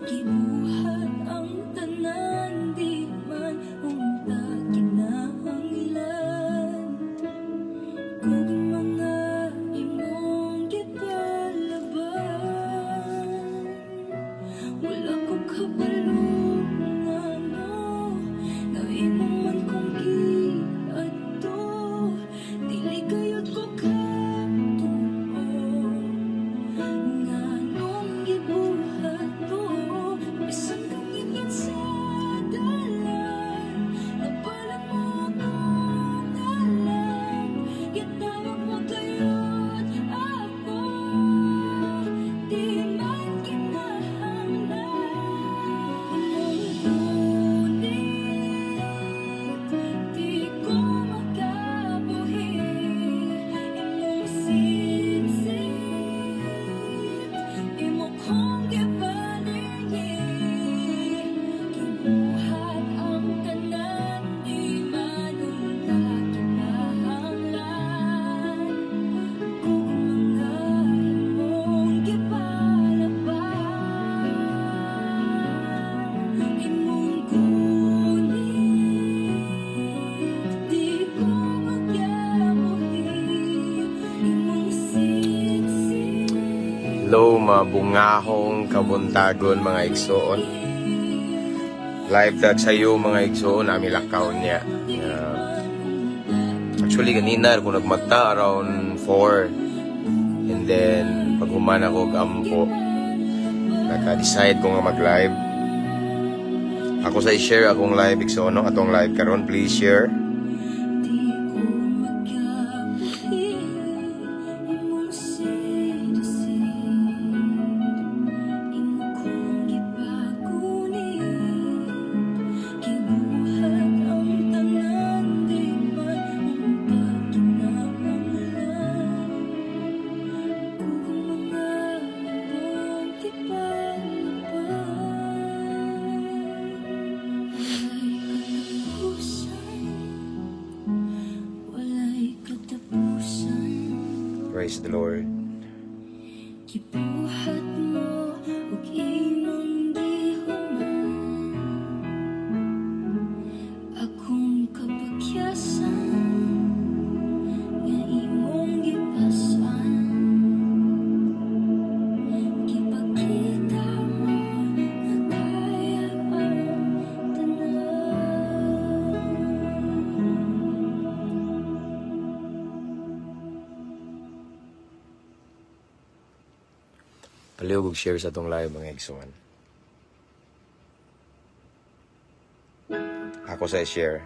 Gibuhat ang tanan, di man unta kinahanglan. Kung mga imong gipalaban, wala ko kabalo ngano nga imo man kong giadto. Dili kayod ko katuo nganong gibuhat to. Bisan kang ngitngit sa dalan, nabalan mo akong ngalan. Gitawag mo gayud ako, di man kinahanglan. Imong gunit, di ko makabuhi. Imong sitsit, imo kong gipaligid. Gibuhat ang tanan, di man unta kinahanglan. Kung mga imong gipalaban, imong gunit, di ko makabuhi. Imong sitsit. Hello, mga bungahong kabuntagon, mga igsoon. Live tag sayo, mga igsoon, ami lakaw niya. Actually, ganina ako nagmata around 4. And then, pag human ako og ampo, naka-decide ko nga mag-live. Ako sa i-share akong live, igsoon, no? Atong live karon, please share. Di ko makabuhi. Imong sitsit, imo kong gipagunit. Gibuhat ang tanan, di man unta kinahanglan. Kung mga imong gipalaban, walay katapusan. Walay katapusan. Praise the Lord. Gibuhat mo ug imong gihuman akong kapakyasan nga imong gipasan. Gipakita mo nga kaya ang tanan. Palihog og share sa atong live, mga igsoon. Ako sa i-share.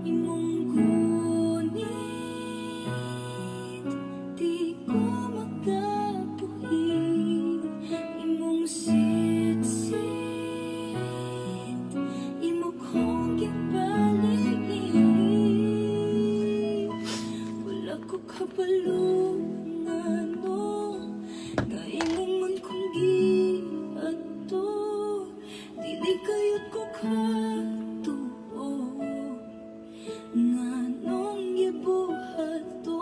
Imong gunit, di ko makabuhi. Imong sitsit, imo kong gipaligid. Wala ko kabalo ngano nga imo man kong giadto. Dili kayod ko katuo nganong gibuhat to.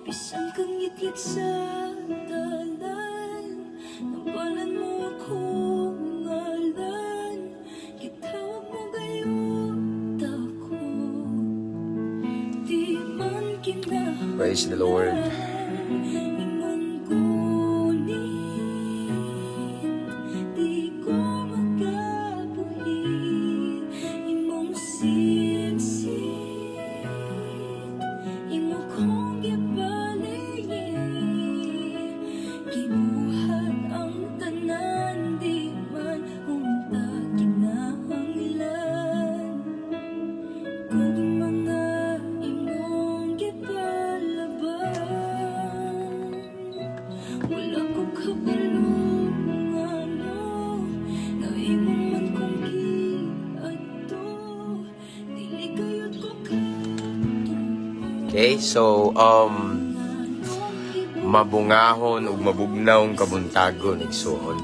Bisan kang ngitngit sa dalan, nabalan mo akong ngalan. Gitawag mo gayud ako, di man kinahanglan. Praise the Lord. Imong gunit, di ko makabuhi. Imong sitsit, imo kong gipaligid. Gibuhat ang tanan, di man unta kinahanglan. Kung mga imong gipalaban, wala ko kabalo ngano nga imo man kong giadto. Dili kayod ko katuo Okay, so nganong. Mabungahon ug mabugnawng kabuntagon, igsuon.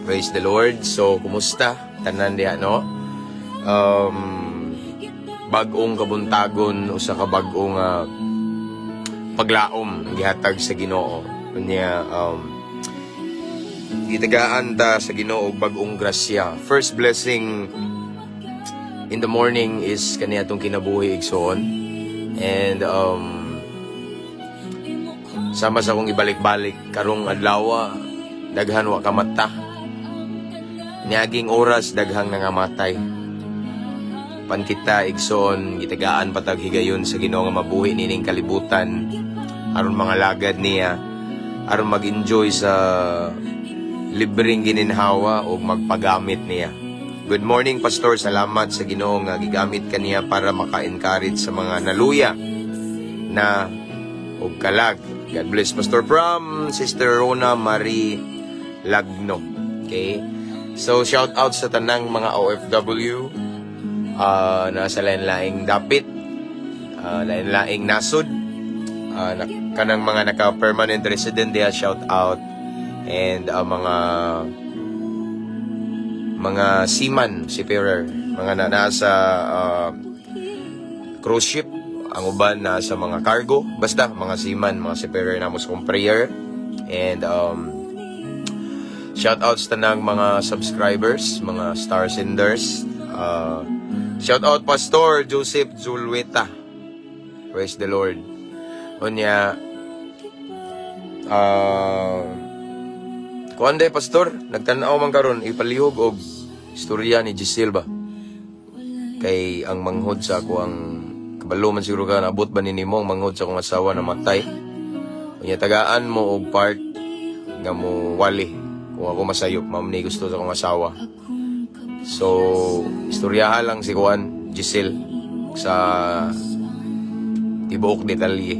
Praise the Lord. So, kumusta? Tanan diha, no? Bag-ong kabuntagon, usa ka bag-ong paglaom gihatag sa Ginoo. Unya gitagaan ta sa Ginoo og bag-ong grasya. First blessing in the morning is kani atong kinabuhi, igsoon. And sama sa akong ibalik-balik karong adlaw, daghan wa kamata. Niaging oras, daghang nangamatay. Pan kita, igsoon, gitagaan pa tag higayon sa Ginoo nga mabuhi nining kalibutan aron mga lagad niya, aron mag-enjoy sa libreng gininhawa o magpagamit niya. Good morning, Pastor. Salamat sa Ginoo nga gigamit kaniya para maka-encourage sa mga naluya na og kalag. God bless, Pastor, from Sister Rona Marie Lagno. Okay? So shout out sa tanang mga OFW nasa lain-laing dapit, lain-laing nasod, kanang mga naka-permanent resident diha, shout out, and mga seaman, seafarer, mga na nasa cruise ship, ang uban nasa mga cargo, basta mga seaman, mga seafarer namo sa prayer. And shout out sa tanang mga subscribers, mga star senders. Shout out Pastor Joseph Zulueta. Praise the Lord. Unya kuan day, Pastor, nagtan-aw man karon, ipalihog og istorya ni Giselle ba? Kay ang manghod sa ako ang kabalo man siguro ka, naabot ba ni nimo ang manghod sa akong asawa na matay. Unya tagaan mo og part nga mo wali kung ako masayop, mao ni gusto sa akong asawa. So, istoryaha lang si Juan, Giselle, sa tibuok detalye.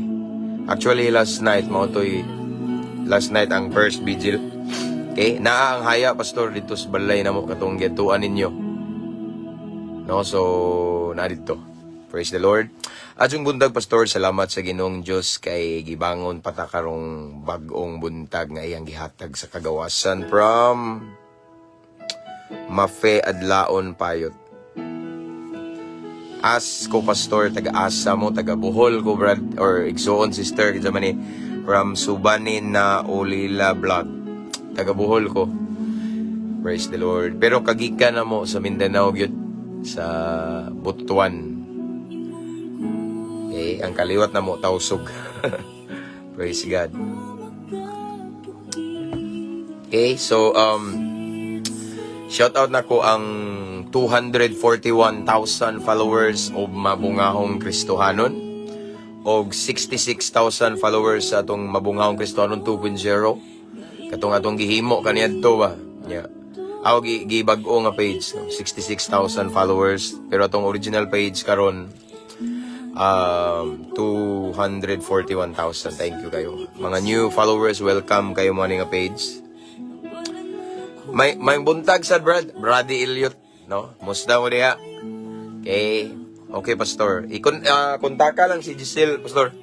Actually, last night, mao to'y last night ang first vigil. Okay, naa ang haya, Pastor, dito sa balay namo katong gituan ninyo. No, so na dito. Praise the Lord. Adyong buntag, Pastor, salamat sa Ginoong Dios kay gibangon pa ta karong bag-ong buntag nga iyang gihatag sa kagawasan, from Mafe Adlaon Payot. As ko, Pastor, taga-asa mo, taga Bohol ko, brad, or igsoon, sister, kinsa man ni, from Subanin na Olila Vlog. Taga Bohol ko. Praise the Lord. Pero kagikan na mo sa Mindanao gyud, sa Butuan. Okay, ang kaliwat na mo Tausug. Praise God. Okay, so shout out na ko ang 241,000 followers og Mabungahong Kristohanon og 66,000 followers sa atong Mabungahong Kristohanon 2.0, katong atong gihimo kaniadto ba nya. Ako gibag-o nga page, no? 66,000 followers, pero atong original page karon 241,000. Thank you kayo. Mga new followers, welcome kayo mo nga page. May buntag sa Brad, Brady Elliot, no? Musta mo diha? Okay. Okay, Pastor. Ikon kontaka lang si Giselle, Pastor.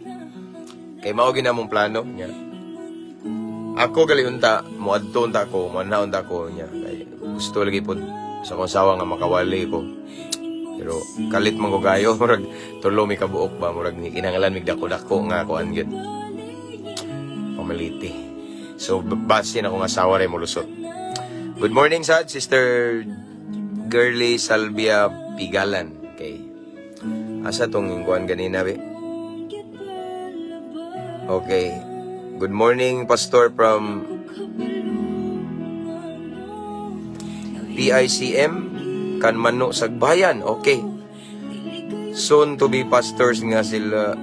Kay mao gyud na mong plano nya. Ako gali unta, moadto unta ko, moanha unta ko nya. Kay gusto lagi pod sa akong asawa nga makawali ko. Pero kalit man ko kayo, murag tulo mi kabuok ba, murag ni kinahanglan mig dako-dako nga kuan gyud. Pamaliti. So basin akong asawa ray molusot. Good morning sad, Sister Girly Salvia Pigalan. Okay. Asa tong kuan ganina be? Okay. Good morning, Pastor, from PICM Kanmano Sagbayan. Okay. Soon to be pastors nga sila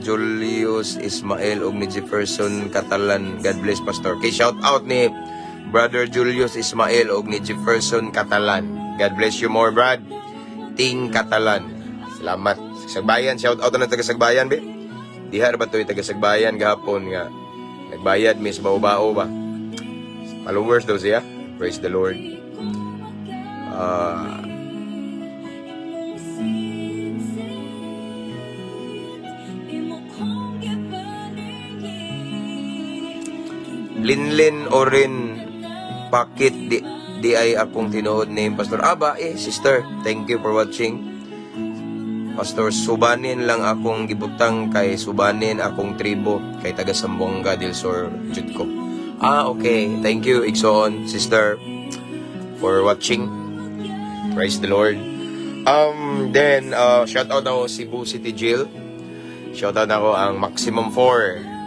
Julius Ismael ug ni Jefferson Catalan. God bless, Pastor. Okay, shout out ni Brother Julius Ismael ug ni Jefferson Catalan. God bless you more, Brad. Ting Catalan. Salamat. Sagbayan, shout out na taga Sagbayan, be. Diha ra ba to'y taga Sagbayan gahapon nga nagbayad mi sa bao-bao ba? Followers daw siya. Praise the Lord. Linlin Orin Pakit di ay akong tinuod name, Pastor. Aba eh, sister, thank you for watching. Pastor, Subanin lang akong gibutang kay Subanin akong tribo kay taga Zamboanga del Sur jud ko. Ah, okay. Thank you, igsoon, sister, for watching. Praise the Lord. Then, shout out ako Cebu City Jail. Shout out ako ang Maximum 4.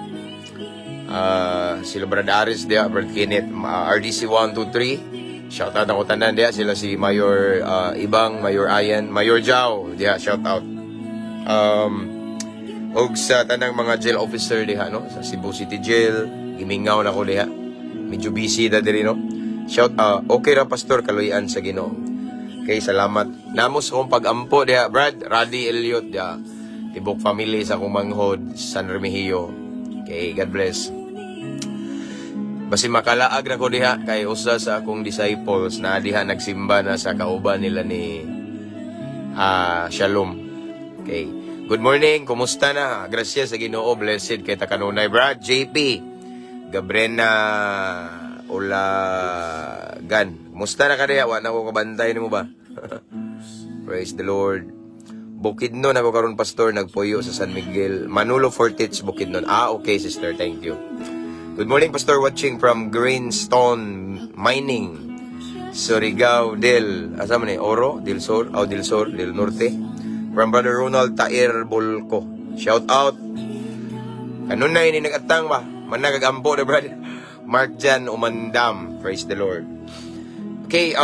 Sila Brad Aris diya, Brad Kenneth, RDC 1, 2, 3. Shout out ako tanan diya, sila si Mayor Ibang, Mayor Ayan, Mayor Jao, diya, shout out. Og sa tanang mga jail officer diha, no, sa Cebu City Jail, gimingaw na ko diha. Medyo busy da diri, no. Shout okay ra, Pastor, kaluyan sa Ginoo. Okay, salamat. Namos akong pag-ampo diha, Brad Radi Elliot diha. Tibok family sa akong manghod, San Remigio. Okay, God bless. Basi makalaag na ko diha kay usa sa akong disciples na diha nagsimba na sa kauban nila ni Shalom. Okay. Good morning, kumusta na? Gracias sa Ginoo, blessed kay ta kanunay, Brad JP. Gabrena Ulagan. Kumusta na ka diha? Wa na ko kabantay nimo ba? Praise the Lord. Bukidnon ako karon, Pastor, nagpuyo sa San Miguel. Manolo Fortich, Bukidnon. Ah, okay, sister, thank you. Good morning, Pastor, watching from Greenstone Mining. Surigao del, asa man ni? Oro, del Sur, oh, del Sur, del Norte. From Brother Ronald Tair Bolco. Shout out. Kanunay ni nagatang ba? Managagampo na, brother. Mark Jan Umandam. Praise the Lord. Okay,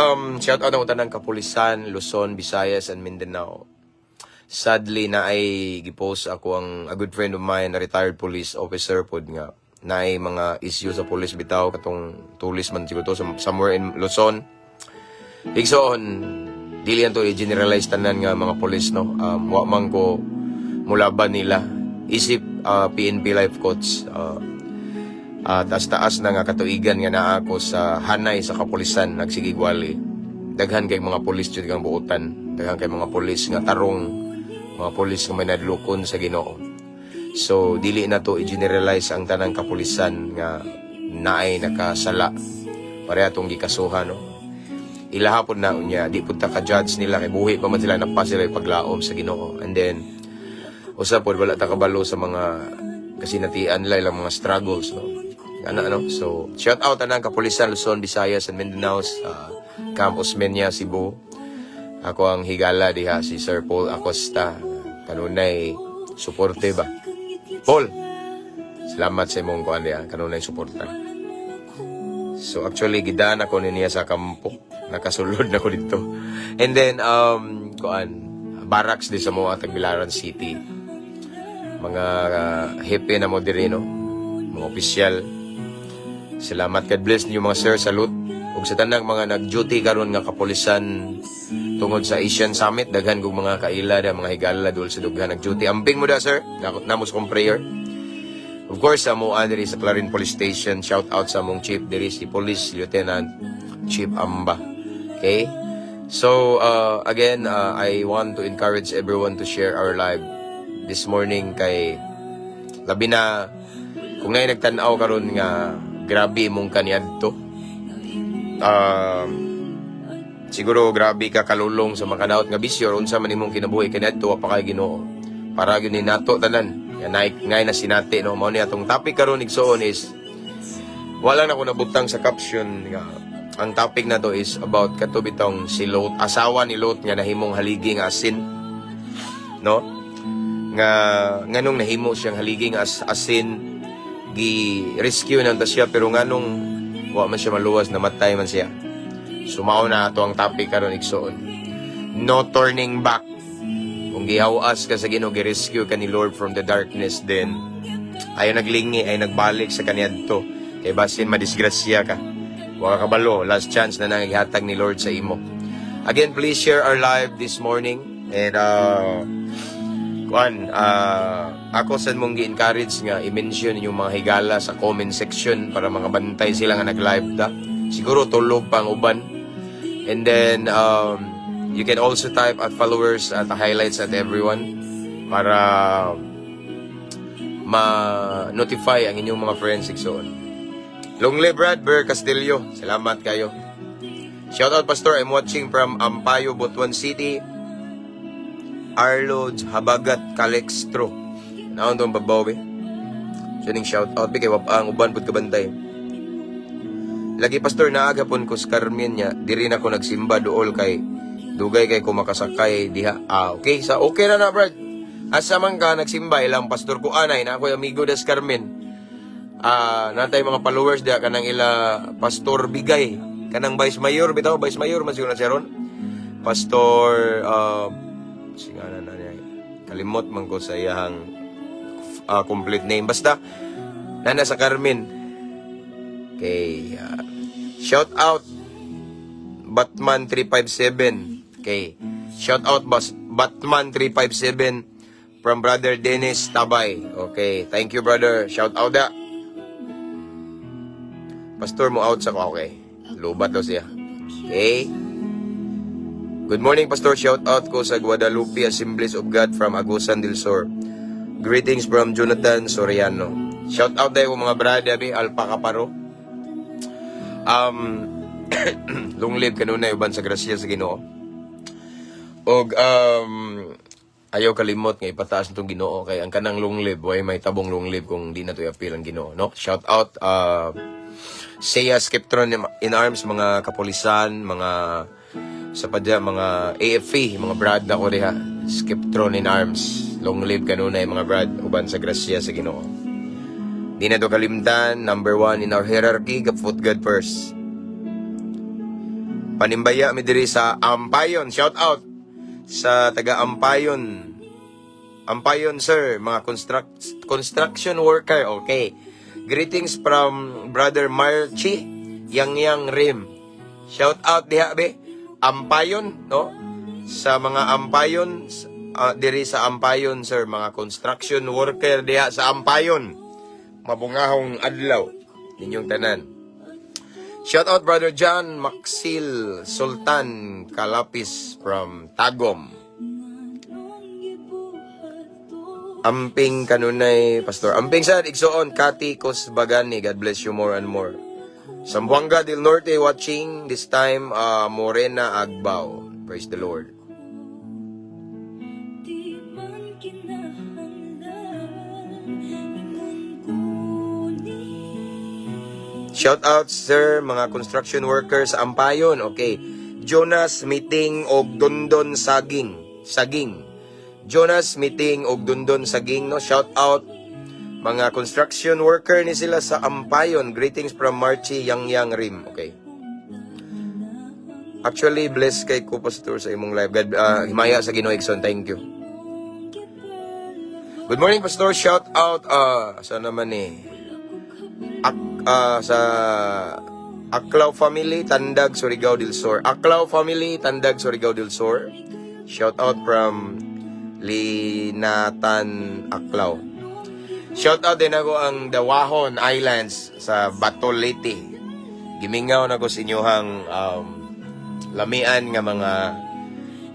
shout out ang tanang kapulisan, Luzon, Visayas, and Mindanao. Sadly na ay gipost ako ang a good friend of mine na retired police officer pod nga naay mga issue sa police bitaw, katong tulis man siguro to somewhere in Luzon. Igsoon, dili yan to i-generalize tanan nga mga police, no. Wa man ko mulaban nila. Isip PNP life coach, taas-taas na nga katuigan nga naa ako sa hanay sa kapulisan nagsigigwali. Daghan kay mga pulis jud kang buotan. Daghan kay mga pulis nga tarong, mga pulis nga may nadlukon sa Ginoo. So dili na to i-generalize ang tanang kapulisan nga naay nakasala. Pareha tong gikasuhan, no. Ilaha pod na unya, di pud ta ka-judge nila kay buhi pa man sila, napa sila paglaom sa Ginoo. And then usa pod, wala ta kabalo sa mga kasinatian nila, ilang mga struggles, no. Ana, ano? So, shout out anang kapulisan Luzon, Visayas and Mindanao sa Camp Osmeña, Cebu. Ako ang higala diha si Sir Paul Acosta. Kanunay suporte ba? Paul, salamat sa imong kuan diha, kanunay suporta. So actually gidaan ako ni niya sa kampo. Nakasulod na ko dito. And then kuan barracks di sa mga Tagbilaran City. Mga hepe na mo diri, no. Mga opisyal. Salamat, God bless niyo mga sir, salute. Ug sa tanang mga nag-duty karon nga kapulisan tungod sa Asian Summit, daghan kog mga kaila da, mga higala dul sa dughan nag-duty. Amping mo da, sir. Namos kong prayer. Of course, sa mo diri sa Clarin Police Station, shout out sa among chief diri si Police Lieutenant Chief Amba. Okay? So, again, I want to encourage everyone to share our live this morning kay labi na kung naay nagtan-aw karon nga grabe imong kaniadto. Siguro grabe ka kalulong sa makadaot nga bisyo or unsa man imong kinabuhi kaniadto, wa pa kay Ginoo. Para gyud ni nato tanan. Yan nay ngay na sinati, no. Mao ni atong topic karon, igsoon, is wala na ko nabutang sa caption nga ang topic na to is about kato bitong si Lot, asawa ni Lot nga nahimong haligi nga asin. No? Nga nganong nahimo siyang haligi nga asin, gi rescue nang ta siya, pero nganong wa man siya maluwas, namatay man siya. So mao na ato ang topic karon, igsoon. No turning back. Kung gihawas ka sa Ginoo, gi-rescue ka ni Lord from the darkness, then ayaw naglingi, ay nagbalik sa kaniadto. Kay basin madisgrasya ka. Wa ka kabalo, last chance na nang ihatag ni Lord sa imo. Again, please share our live this morning. And kuan, ako sad mong gi-encourage nga i-mention inyong mga higala sa comment section para mga bantay sila nga nag-live ta. Siguro tulog pang uban. And then you can also type at followers at highlights at everyone para ma-notify ang inyong mga friends, igsoon. Long live Brad Ber Castillo. Salamat kayo. Shout out, Pastor, I'm watching from Ampayo, Butuan City. Arlo Habagat Calextro. Naon tong babaw be? So ning shout out be kay wap ang uban pud kabantay. Lagi, Pastor, naagapon ko sa Carmen niya, diri na ko nagsimba duol kay dugay kay ko makasakay diha. Ah, okay. Sa okay na na, Brad. Asa man ka nagsimba, ilang pastor ko anay na ako'y amigo des Carmen. Ah, natay mga followers diha kanang ila Pastor Bigay, kanang Vice Mayor bitaw, Vice Mayor man siguro na siya ron. Pastor singana na niya. Kalimot man ko sa iyang complete name. Basta nana sa Carmen. Okay. Shout out Batman 357. Okay. Shout out Bas Batman 357 from Brother Dennis Tabay. Okay. Thank you, brother. Shout out da. Pastor mo out sa ko. Okay. Lubat daw siya. Okay. Good morning, Pastor. Shout out ko sa Guadalupe Assemblies of God from Agusan del Sur. Greetings from Jonathan Soriano. Shout out dayo mga brother, abi Alpa Kaparo. Long live kanunay uban sa grasya sa Ginoo. Og ayaw kalimot nga ipataas nitong Ginoo kay ang kanang long live way may tabong long live kung di na to i-appeal ang Ginoo, no? Shout out Seiya Skiptron in Arms, mga kapulisan, mga sa padya, mga AFP, mga brad na ko diha. Skiptron in Arms. Long live kanunay, mga brad, uban sa grasya sa Ginoo. Di na to kalimtan, number one in our hierarchy, put God first. Panimbaya mi diri sa Ampayon. Shout out sa taga Ampayon. Ampayon, sir, mga construction worker. Okay. Greetings from Brother Marchi Yang Yang Rim. Shout out diha be. Ampayon, no? Sa mga Ampayon diri sa Ampayon, sir, mga construction worker diha sa Ampayon. Mabungahong adlaw ninyong tanan. Shout out Brother John Maxil Sultan Kalapis from Tagum. Amping kanunay, Pastor. Amping sad igsoon Kati Kosbagani. God bless you more and more. Zamboanga del Norte watching this time, Morena Agbao. Praise the Lord. Di man kinahanglan ingon ko ni Shout out, sir, mga construction workers sa Ampayon. Okay. Jonas Meeting og Dondon Saging. Saging. Jonas Meeting og Dondon Saging, no? Shout out mga construction worker ni sila sa Ampayon. Greetings from Marchi Yang Yang Rim. Okay. Actually, bless kay ko, Pastor, sa imong live. God, himaya sa Ginoo, Igsoon. Thank you. Good morning, Pastor. Shout out sa naman eh. Sa Aklaw family, Tandag, Surigao del Sur. Aklaw family, Tandag, Surigao del Sur. Shout out from Linatan Aklaw. Shout out din ako ang Dawahon Islands sa Batol, Leyte. Gimingaw na ko sa inyuhang lamian nga mga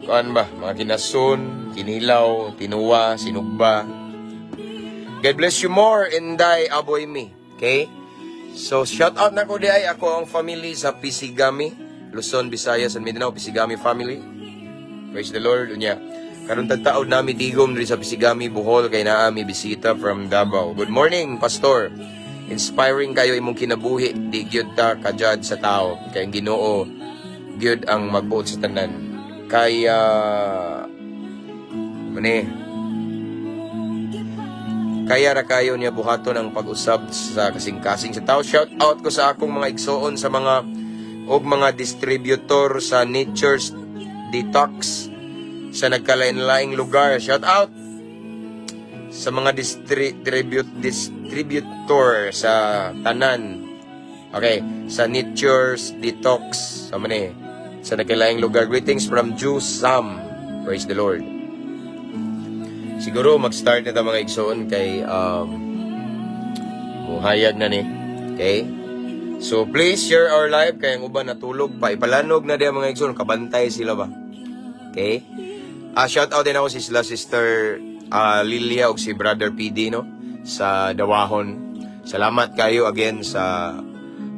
kuan ba, mga kinasun, kinilaw, tinuwa, sinugba. God bless you more and die aboy me. Okay? So shout out na ko di ay ako ang family sa Pisigami, Luzon, Visayas and Mindanao, Pisigami family. Praise the Lord. Unya. Karon tagtaod nami tigom diri sa Pisigami, Bohol kay naa mi bisita from Davao. Good morning, Pastor. Inspiring kayo imong kinabuhi, di gyud ta ka-judge sa tao kay ang Ginoo gyud ang magbuot sa tanan. Kaya mani kaya ra kayo niya buhaton ang pag-usab sa kasing-kasing sa tao. Shout out ko sa akong mga igsoon sa mga og mga distributor sa Nature's Detox sa nagkalain-laing lugar. Shout out sa mga distributor sa tanan. Okay, sa Nature's Detox sa mani sa nagkalaing lugar. Greetings from Jew Sam. Praise the Lord. Siguro mag-start na ta, mga igsoon, kay muhayag na ni. Okay? So please share our live kay ang uban natulog pa. Ipalanog na diya, mga igsoon, kabantay sila ba. Okay? Ah, shout out din ako si sila Sister Lilia ug si Brother PD, no, sa Dawahon. Salamat kayo again sa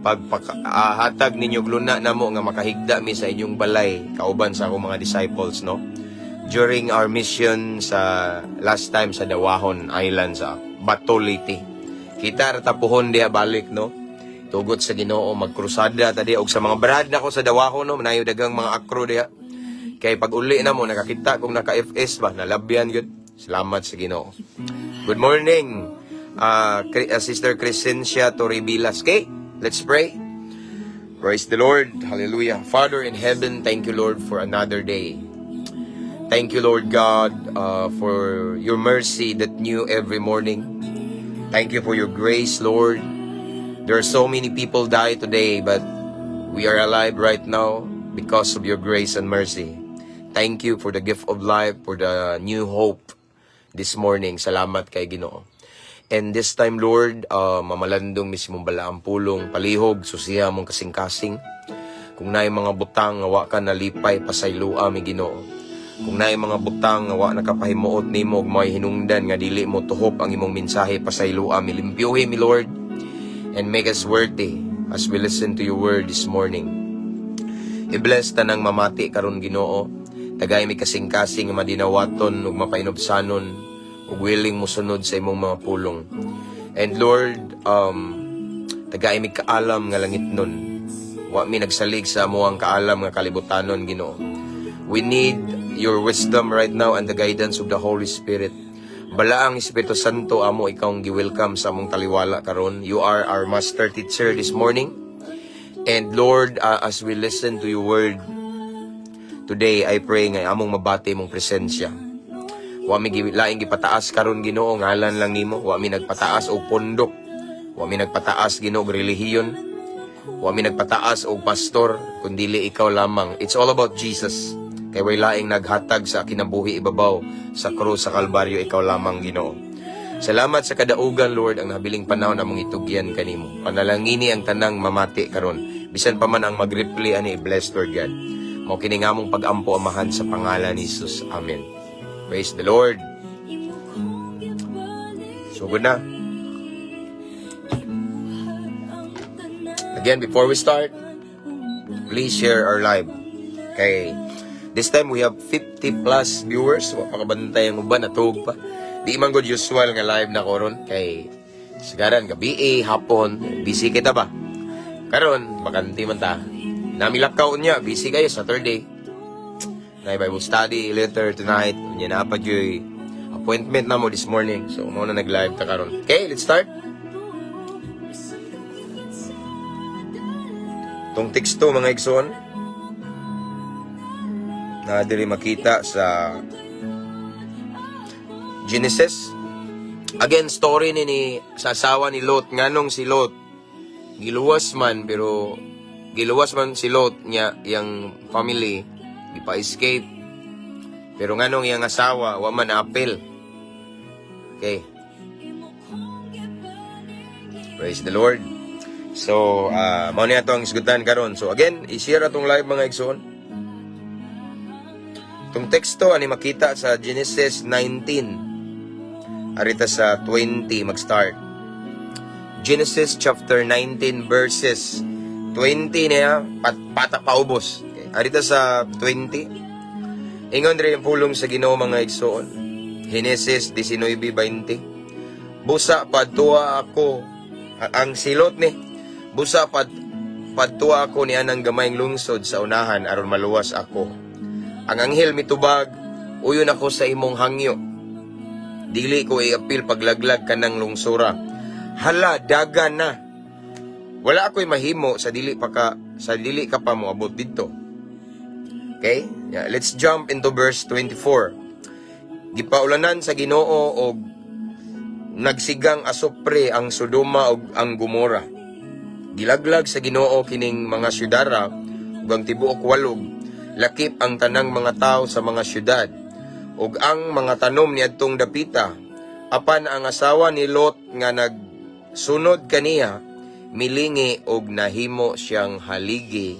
Pagpahatag ninyo gluna namo nga makahigda mi sa inyong balay kauban sa akong mga disciples, no, during our mission sa last time sa Dawahon Island sa Bato, Leyte. Kita ra ta puhon diha balik, no, tugot sa Ginoo. Magkrusada ta diha og sa mga brad nako sa Dawahon, no, manayo daghang mga akro diha kay pag uli na mo nakakita kung naka FS ba, nalabyan gyud. Salamat sa Ginoo. Good morning, Sister Crescencia Toribilas. Okay, let's pray. Praise the Lord. Hallelujah. Father in heaven, thank you, Lord, for another day. Thank you, Lord God, for your mercy that new every morning. Thank you for your grace, Lord. There are so many people die today, but we are alive right now because of your grace and mercy. Thank you for the gift of life, for the new hope this morning. Salamat kay Ginoo. And this time, Lord, mamalandong mi sa imong balaang pulong, palihog, susiha among kasing-kasing. Kung naay mga butang nga wa ka nalipay, pasayloa mi, Ginoo. Kung naay mga butang nga wa nakapahimuot nimo ug may hinungdan nga dili mo tuhop ang imong mensahe, pasayloa mi, limpyuhi mi, Lord, and make us worthy as we listen to your word this morning. I-bless tanang mamati karon, Ginoo. Tagay mi kasing-kasing nga madinawaton ug mapainubsanon ug willing mosunod sa imong mga pulong. And Lord, tagay mi kaalam nga langitnon. Wa mi nagsalig sa amoang kaalam nga kalibutanon, Ginoo. We need your wisdom right now and the guidance of the Holy Spirit. Balaang Espiritu Santo, amo ikawng gi-welcome sa among taliwala karon. You are our master teacher this morning. And Lord, as we listen to your word today, I pray nga among mabati imong presensya. Wa mi laing gipataas karon, Ginoo, ngalan lang nimo. Wa mi nagpataas og pondok. Wa mi nagpataas, Ginoo, og relihiyon. Wa mi nagpataas og pastor, kundili ikaw lamang. It's all about Jesus. Kay way laing naghatag sa kinabuhi ibabaw sa krus sa Kalbaryo, ikaw lamang, Ginoo. Salamat sa kadaugan, Lord, ang nabiling panahon among itugyan kanimo. Panalangini ang tanang mamati karon. Bisan pa man ang mag-reply ani, bless, Lord God. Mao kini nga among pag-ampo, Amahan, sa pangalan ni Jesus. Amen. Praise the Lord. So good na. Again, before we start, please share our live. Okay. This time we have 50 plus viewers. Wa pa kabantay ang uban, natug pa. Di man good usual nga live na ko ron kay sigaran gabi eh, hapon, busy kita ba? Karon, bakante man ta. Namilakaw niya, busy kayo Saturday. Na Bible study later tonight. Unya na pa juy appointment na mo this morning. So mao na nag-live ta karon. Okay, let's start. Tong teksto, mga igsoon, na diri makita sa Genesis. Again, story ni sa asawa ni Lot. Nganong si Lot giluwas man, pero giluwas man si Lot niya yang family, gipa-escape. Pero nganong iyang asawa wa man apil. Okay. Praise the Lord. So, mao ni ato ang isgutan karon. So again, i-share atong live, mga igsoon. Itong teksto ani makita sa Genesis 19. Arita sa 20 mag-start. Genesis chapter 19 verses 20 niya pat, paubos. Okay. Arita sa 20. Ingon diri ang pulong sa Ginoo, mga igsoon. Genesis 19:20. Busa padtuwa ako ang silot ni. Busa padtuwa ako ni anang gamayng lungsod sa unahan aron maluwas ako. Ang anghel mitubag, "Uyon ako sa imong hangyo. Dili ko iapil paglaglag kanang lungsura. Hala, daga na. Wala ako'y mahimo sa dili ka pa moabot didto." Okay? Yeah, let's jump into verse 24. Gipaulanan sa Ginoo og nagsigang asupre ang Sodoma ug ang Gomora. Gilaglag sa Ginoo kining mga syudara ug ang tibuok walog, lakip ang tanang mga tao sa mga syudad ug ang mga tanom niadtong dapita. Apan ang asawa ni Lot nga nagsunod kaniya milingi og nahimo siyang haligi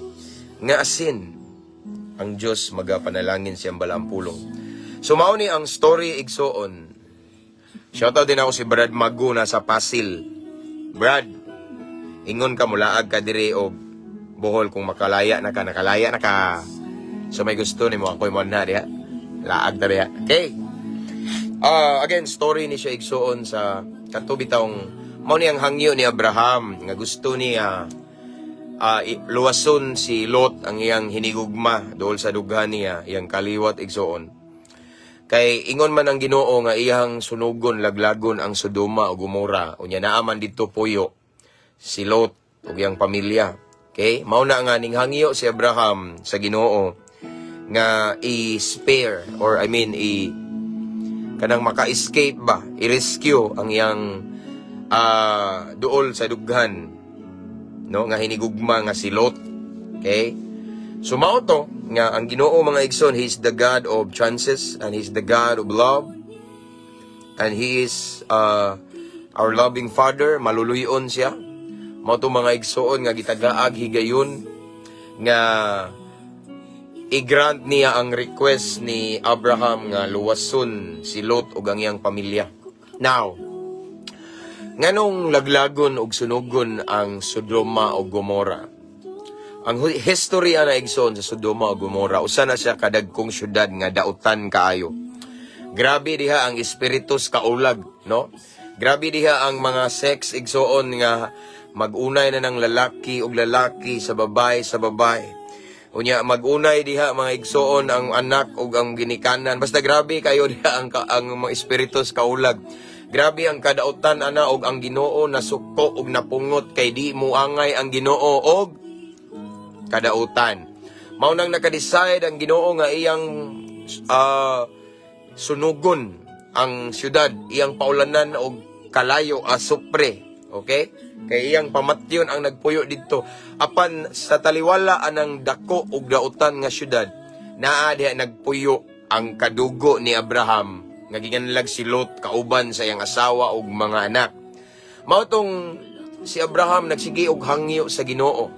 nga asin. Ang Dios magapanalangin siyang balaang pulong. So mao ni ang story, igsoon. Shoutout din ako si Brad Magu, nasa Pasil. Brad, Ingon ka, mulaag ka diri og Bohol kung makalaya na ka, nakalaya na ka. So may gusto nimo, ako'y mo na diha. Laag na diha. Okay. Ah, again, story ni siya, igsuon, sa kato bitawng mao ni ang hangyo ni Abraham nga gusto niya luwason si Lot, ang iyang hinigugma, dool sa dughan niya, iyang kaliwat, igsuon. Kay ingon man ang Ginoo nga iyang sunugon, laglagon ang Sodoma ug Gomora, unya naa man didto puyo si Lot ug iyang pamilya. Okay? Mao na nga ning hangyo si Abraham sa Ginoo nga i-spare or, I mean, i kanang maka-escape ba, i-rescue ang iyang duol sa dughan, no, nga hinigugma nga si Lot. Okay? So mao to nga ang Ginoo, mga igsoon, He is the God of chances and He is the God of love and He is our loving Father, maluluyon siya. Mao to, mga igsoon, nga gitagaag higayon nga i-grant niya ang request ni Abraham nga luwason si Lot ug ang iyang pamilya. Now, nganong laglagon ug sunugon ang Sodoma ug Gomora? Ang history ana, igsoon, sa Sodoma ug Gomora, usa na siya kadagkong syudad nga dautan kaayo. Grabe diha ang espiritus kaulag, no? Grabe diha ang mga sex, igsoon, nga magunay na ng lalaki ug lalaki sa babae sa babae. Unya magunay diha, mga igsoon, ang anak ug ang ginikanan. Basta grabe kayo diha ang mga espiritus kaulag. Grabe ang kadautan ana og ang Ginoo nasuko ug napungot kay di muangay ang Ginoo og kadautan. Mao nang naka-decide ang Ginoo nga iyang sunugon ang syudad, iyang paulanan og kalayo, asupre. Okay? Kay iyang pamatyon ang nagpuyo didto. Apan sa taliwala anang dako og dautan nga syudad, naa diha nagpuyo ang kadugo ni Abraham nga giganlag si Lot kauban sa iyang asawa ug mga anak. Mao tong si Abraham nagsige og hangyo sa Ginoo,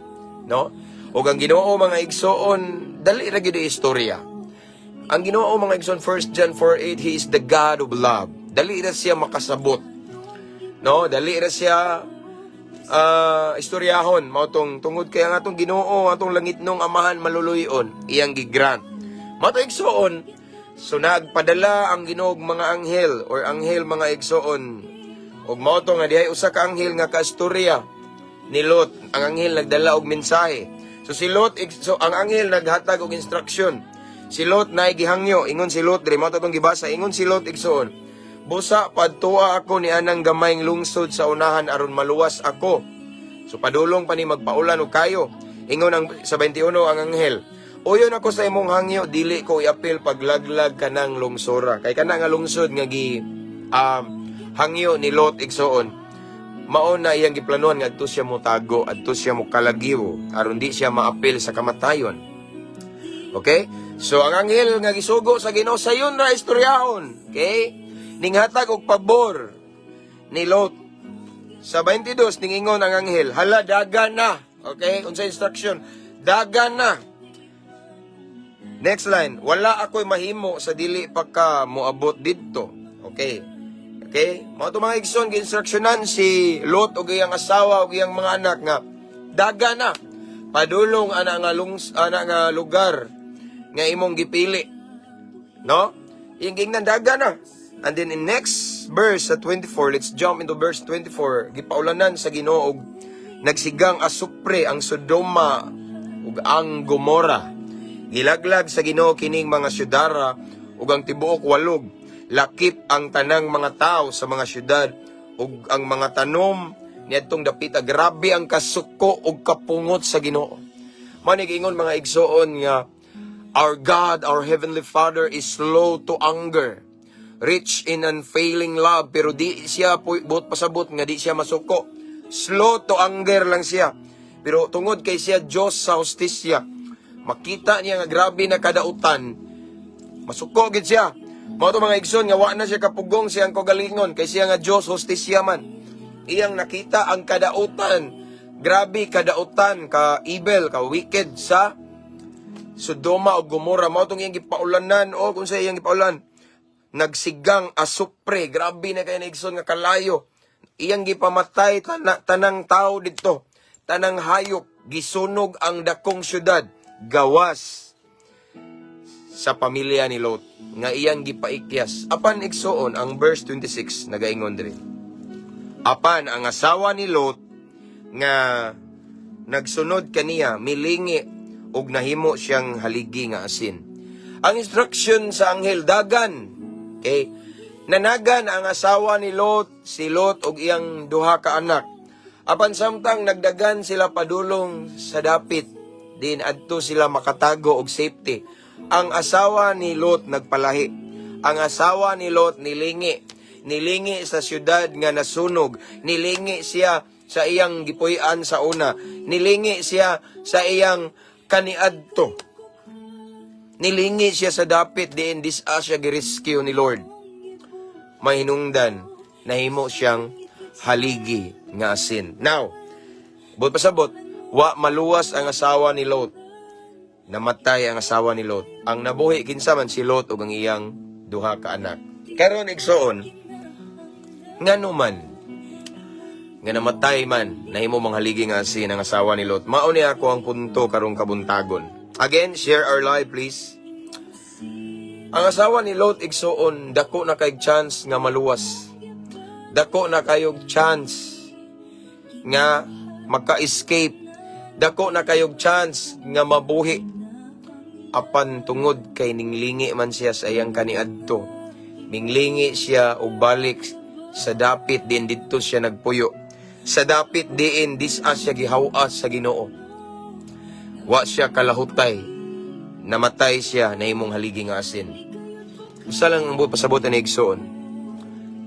no? Ug ang Ginoo, mga igsoon, dali ra gyud ang istorya. Ang Ginoo, mga igsoon, 1 John 4:8, He is the God of love. Dali ra siya makasabot. No, dali ra siya istoryahon. Mao tong tungod kay ang atong Ginoo, atong langitnong Amahan, maluluyon, iyang gigrant. Mao to, igsoon, so nagpadala ang Ginoo og mga anghel or anghel, mga igsoon. Ug mao to nga dihay usa ka anghel nga kaistorya ni Lot. Ang anghel nagdala og mensahe. So si Lot, so ang anghel naghatag og instruction. Si Lot na gihangyo, ingon si Lot diri, mao to atong gibasa, ingon si Lot, igsoon: "Busa padtua ako ni anang gamayng lungsod sa unahan aron maluwas ako." So padulong pa ni magpaulan og kayo. Ingon ang sa 21 ang anghel: "Uyon ako sa imong hangyo, dili ko iapil paglaglag kanang lungsora." Kay kana nga lungsod nga gi hangyo ni Lot, igsoon, mao na iyang giplanuhan nga adto siya motago, adto siya mokalagyo aron di siya maapil sa kamatayon. Okay? So ang anghel nga gisugo sa Ginoo, sayon ra istoryahon. Okay? Ninghatag og pabor ni Lot. Sa 22 ningingon ang anghel, "Hala, daga na." Okay? Unsa instruction? Daga na. Next line, "Wala ako'y mahimo sa dili pa ka moabot didto." Okay. Okay? Mao to, mga igsoon, gi-instructionan si Lot ug iyang asawa ug iyang mga anak nga daga na. Padulong ana nga lugar nga imong gipili. No? Iyang giingnan, daga na. And then in next verse sa 24, let's jump into verse 24. Gipaulanan sa Ginoo og nagsigang asupre ang Sodoma ug ang Gomora. Gilaglag sa Ginoo kining mga syudara ug ang tibuok walog. Lakip ang tanang mga tao sa mga syudad ug ang mga tanom niadtong dapita. Grabe ang kasuko ug kapungot sa Ginoo. Manig ingon, mga igsoon, nga our God, our Heavenly Father, is slow to anger, rich in unfailing love, pero di siya buot pasabot nga di siya masuko. Slow to anger lang siya. Pero tungod kay siya Diyos sa hustisya, makita niya nga grabe na kadautan, masuko gid siya. Mao to, mga igsoon, nga wa na siya kapugong siyang kaugalingon kay siya nga Diyos hustisya man. Iyang nakita ang kadautan. Grabe kadautan, ka evil, ka wicked sa Sodoma o Gomora. Mao tong iyang gipaulanan o kung sa iyang gipaulan. Nagsigang asupre, grabe na kay na, igsoon, nga kalayo. Iyang gipamatay tanang tao didto. Tanang hayop, gisunog ang dakong syudad, gawas sa pamilya ni Lot nga iyang gipaikyas. Apan, igsuon, ang verse 26 nagaingon diri. Apan ang asawa ni Lot nga nagsunod kaniya milingi ug nahimo siyang haligi nga asin. Ang instruction sa anghel, dagan. Okay? Nanagan ang asawa ni Lot, si Lot ug iyang duha ka anak. Apan samtang nagdagan sila padulong sa dapit, din adto sila makatago og safety. Ang asawa ni Lot nagpalahi. Ang asawa ni Lot nilingi. Nilingi sa syudad nga nasunog. Nilingi siya sa iyang gipuy-an sa una. Nilingi siya sa iyang kaniadto. Nilingi siya sa dapit diin dis-a siya girescue ni Lord. Mahinungdan, nahimo siyang haligi nga asin. Now, buot pasabot, wa maluwas ang asawa ni Lot. Namatay ang asawa ni Lot. Ang nabuhi kinsa man? Si Lot ug ang iyang duha ka anak. Karon, igsoon, ngano man nga namatay man, nahimo mga haligi nga asin ang asawa ni Lot? Mao ni ako ang punto karong kabuntagon. Again, share our live, please. Ang asawa ni Lot, igsuon, dako na kay chance nga maluwas. Dako na kayog chance nga maka-escape. Dako na kayog chance nga mabuhi. Apan tungod kay ninglingi man siya sa iyang kaniadto. Minglingi siya og balik sa dapit din didto siya nagpuyo. Sa dapit diin dis-a siya gihawas sa Ginoo. Wa siya kalahutay. Namatay siya, nahimong haligi nga asin. Usa lang ang buot pasabot ni, igsoon.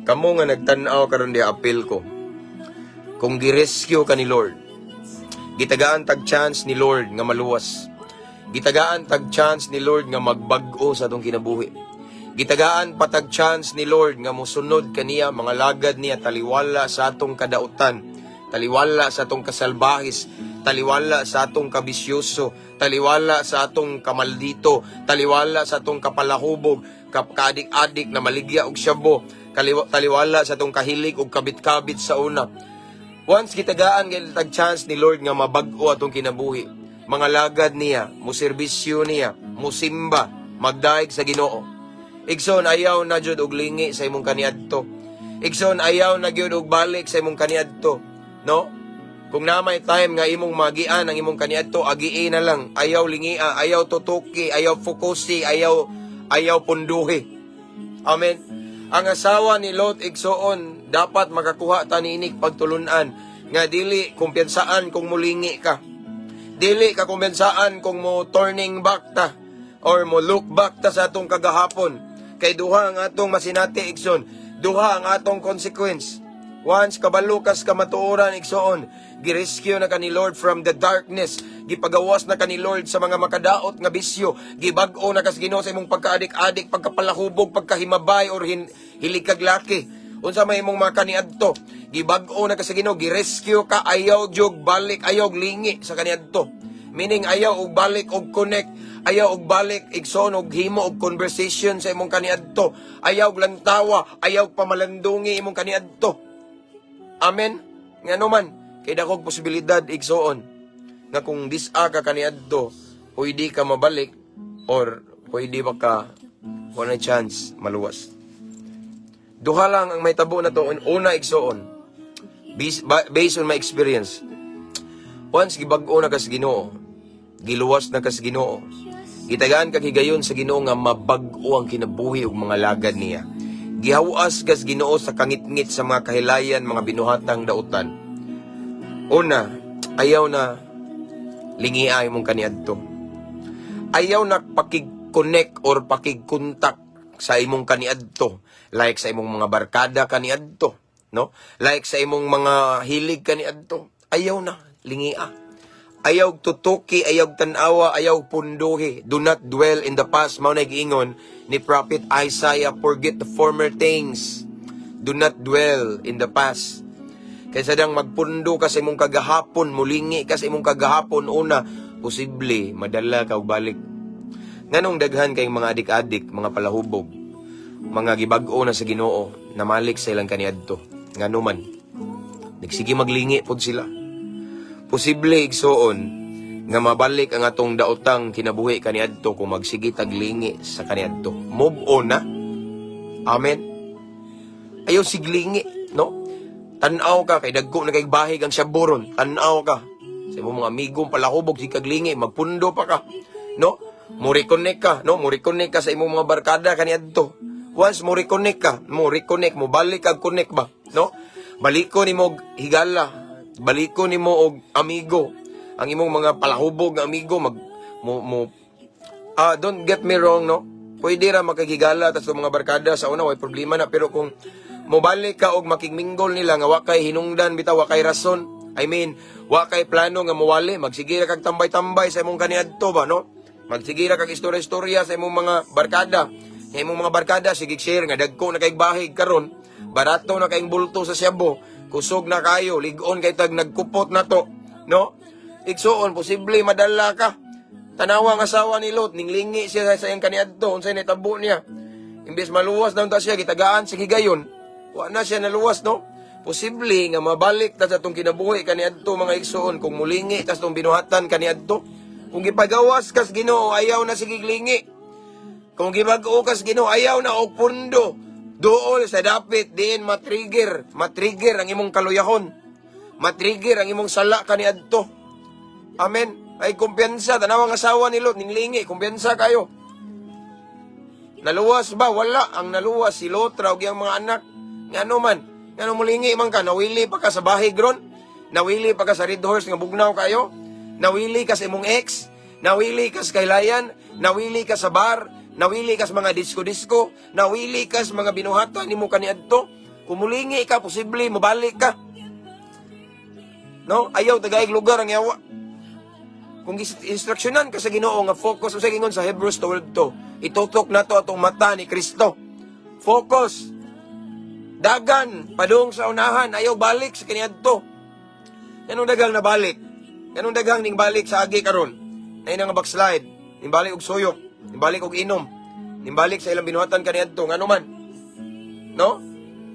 Kamo nga nagtan-aw karon di, apil ko. Kung girescue ka ni Lord, gitagaan tag chance ni Lord nga maluwas. Gitagaan tag chance ni Lord nga magbag-o sa atong kinabuhi. Gitagaan pa tag chance ni Lord nga mosunod kaniya, mga lagad niya, taliwala sa atong kadautan, taliwala sa atong kasalbahis, taliwala sa atong kabisyoso, taliwala sa atong kamaldito, taliwala sa atong kapalahubog, kaadik-adik na maligya og syabo, taliwala sa atong kahilig og kabit-kabit sa una. Once gitagaan gyud tag chance ni Lord nga mabag-o atong kinabuhi, mga lagad niya, muserbisyo niya, musimba, magdaig sa Ginoo. Igsoon, ayaw na jud og lingi sa imong kaniadto. Igsoon, ayaw na gyud og balik sa imong kaniadto. No? Kung na may time nga imong magian ang imong kaniadto, agie na lang. Ayaw lingia, ayaw tutuki, ayaw fokusi, ayaw punduhi. Amen. Ang asawa ni Lot, igsoon, dapat makakuha ta niinig pagtulunan nga dili kumpiyansaan kung mulingi ka. Dili ka kumpiyansaan kung mo turning back ta or mo look back ta sa atong kagahapon. Kay duha ang atong masinati, igsoon. Duha ang atong consequence. Once kabalo kas kamatuoran, igsoon, girescue na ka ni Lord from the darkness, gipagawas na ka ni Lord sa mga makadaot nga bisyo, gibag-o na kas Ginoo sa imong pagkaadik-adik, pagkapalahubog, pagkahimabay or hilig kag laki. Unsa may imong mga kaniadto, gibag-o na ka sa Ginoo, girescue ka, ayaw jug balik, ayaw lingi sa kaniadto. Meaning ayaw og balik og connect, ayaw og balik, igsoon, og himo og conversation sa imong kaniadto, ayaw og lantawa, ayaw pamalandungi imong kaniadto. Amen. Ngano man, kay dakog posibilidad, igsoon, nga kung dis-a ka kaniadto, pwede ka mabalik or pwede ba ka wala chance maluwas. Duha lang ang mahitabo na to. Una, igsoon, based on my experience, once gibag-o na ka sa Ginoo, giluwas na ka sa Ginoo, gitagaan ka higayon sa Ginoo nga mabag-o ang kinabuhi ug mga lagad niya. Gihawas ka sa Ginoo sa kangitngit sa mga kahilayan, mga binuhatang dautan. Una, ayaw na lingia imong kaniadto. Ayaw na pakig-connect or pakig-contact sa imong kaniadto. Like sa imong mga barkada kaniadto, no? Like sa imong mga hilig kaniadto. Ayaw na lingia. Ayaw tutuki, ayaw tanawa, ayaw punduhi. Do not dwell in the past. Mao na giingon ni Prophet Isaiah, "Forget the former things." Do not dwell in the past. Kaysa dang magpundo ka sa imong kagahapon, mulingi ka sa imong kagahapon, una, posible, madala ka og balik. Nganong daghan kayong mga adik-adik, mga palahubog, mga gibag-o na sa Ginoo, namalik sa ilang kaniadto? Ngano man? Nagsige maglingi pod sila. Posible, igsoon, nga mabalik ang atong daotang kinabuhi kaniadto kung magsige tag lingi sa kaniadto. Move on na. Amen. Ayaw siglingi, no? Tan-aw ka kay dagko na kay bahig ang shabu ron. Tan-aw ka. Sa imong mga amigong palahubog sige kag lingi, magpundo pa ka. No? Mo reconnect ka, no? Mo reconnect ka sa imong mga barkada kaniadto. Once mo reconnect ka, mo reconnect, mo balik kag connect ba, no? Baliko nimo og higala, baliko nimo og amigo. Ang imong mga palahubog nga amigo mag mo mo Ah, don't get me wrong, no? Pwede ra makahigala tas mga barkada sa una, way problema na, pero kung mobalik ka og makigminggol nila nga wa kay hinungdan bitaw, wa kay rason. I mean, wa kay plano nga mowali, magsige ra kag tambay-tambay sa imong kaniadto ba, no? Magsige ra kag istorya-istorya sa imong mga barkada. Sa imong mga barkada sige share nga dagko na kay bahig karon, barato na kayong bulto sa shabu, kusog na kayo, lig-on kay tag nagkupot na to, no? Igsuon, posible madala ka. Tanawa ang asawa ni Lot, ninglingi siya sa iyang kaniadto, unsay nitabo niya. Imbes maluwas na unta siya, gitagaan sa higayon. Wa na siya naluwas, no? Posible nga mabalik ta sa atong kinabuhi kaniadto, mga igsuon, kung mulingi tas tong binuhatan kaniadto. Kung gipagawas kas Ginoo, ayaw na sige lingi. Kung gibag-o kas Ginoo, ayaw na og pundo. Duol sa dapit diin matrigger, matrigger ang imong kaluyahon. Matrigger ang imong sala kaniadto. Amen. Ay kumpiyansa, tanaw ang asawa ni Lot, ninglingi, kumpiyansa kayo. Naluwas ba? Wala. Ang naluwas si Lot ra ug iyang mga anak. Ngano man? Ngano mulingi man ka? Nawili pa ka sa bahig ron? Nawili pa ka sa Red Horse nga bugnaw kayo? Nawili ka sa imong ex? Nawili ka sa kaylayan? Nawili ka sa bar? Nawili ka sa mga disco-disco? Nawili ka sa mga binuhatan nimo kaniadto? Kung mulingi ka, posible mobalik ka. No? Ayaw tagaig lugar ang yawa. Kung instruksyonan ka sa Ginoo nga focus sa gingon sa Hebrews 12 to, itutok nato atong mata ni Kristo. Focus. Dagan padung sa unahan, ayaw balik sa kaniadto. Nganong daghang nabalik? Nganong daghang ning balik sa agi karon? Na nga backslide, ning balik og suyop, ning balik og inom, ning balik sa ilang binuhatan kaniadto, ngano man? No?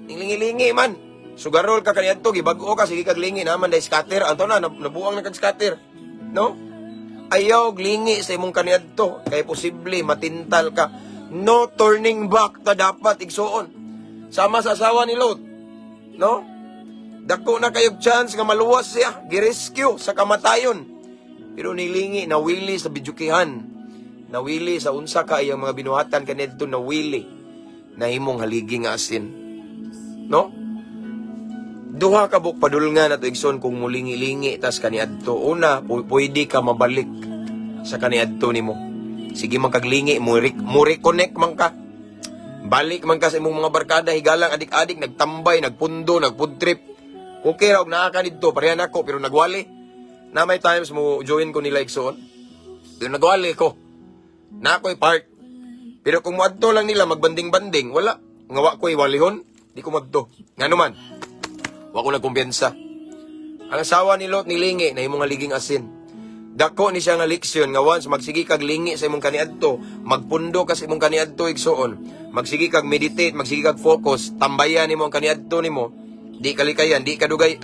Ning lingi-lingi man. Sugarol ka kaniadto, gibag-o ka, sige kag lingi naman dahil scatter. Anto na, nabuang na kag scatter. No? Ayaw lingi sa imong kaniadto kay posible matintal ka. No turning back ta dapat, igsuon. Sama sa asawa ni Lot. No? Dako na kayog chance nga maluwas siya, girescue sa kamatayon. Pero nilingi, nawili sa bidyukihan. Nawili sa unsa ka iyang mga binuhatan kaniadto, nawili. Nahimong haligi nga asin. No? Duha ka buok padulngan ato, igsoon, kung mulingi-lingi tas kaniadto. Una, pwede ka mabalik sa kaniadto nimo. Sige man kaglingi, mo reconnect man ka. Balik man ka sa imong mga barkada, higalang adik-adik, nagtambay, nagpundo, nagfood trip. Okay ra og naa ka didto, pareha nako, pero nagwali. Na may times mo join ko nila, igsoon. Pero nagwali ko. Na ako'y part. Pero kung moadto lang nila magbanding-banding, wala. Nga wa ko'y walihon, di ko madto. Ngano man? Wa ko nagkumpiyansa. Ang asawa ni Lot nilingi na imong haliging asin. Dako ni siya nga leksyon nga once magsige kag lingi sa imong kaniadto, magpundo ka sa imong kaniadto, igsuon, magsige kag meditate, magsige kag focus, tambayan nimo ang kaniadto nimo, di kalikayan, di kadugay,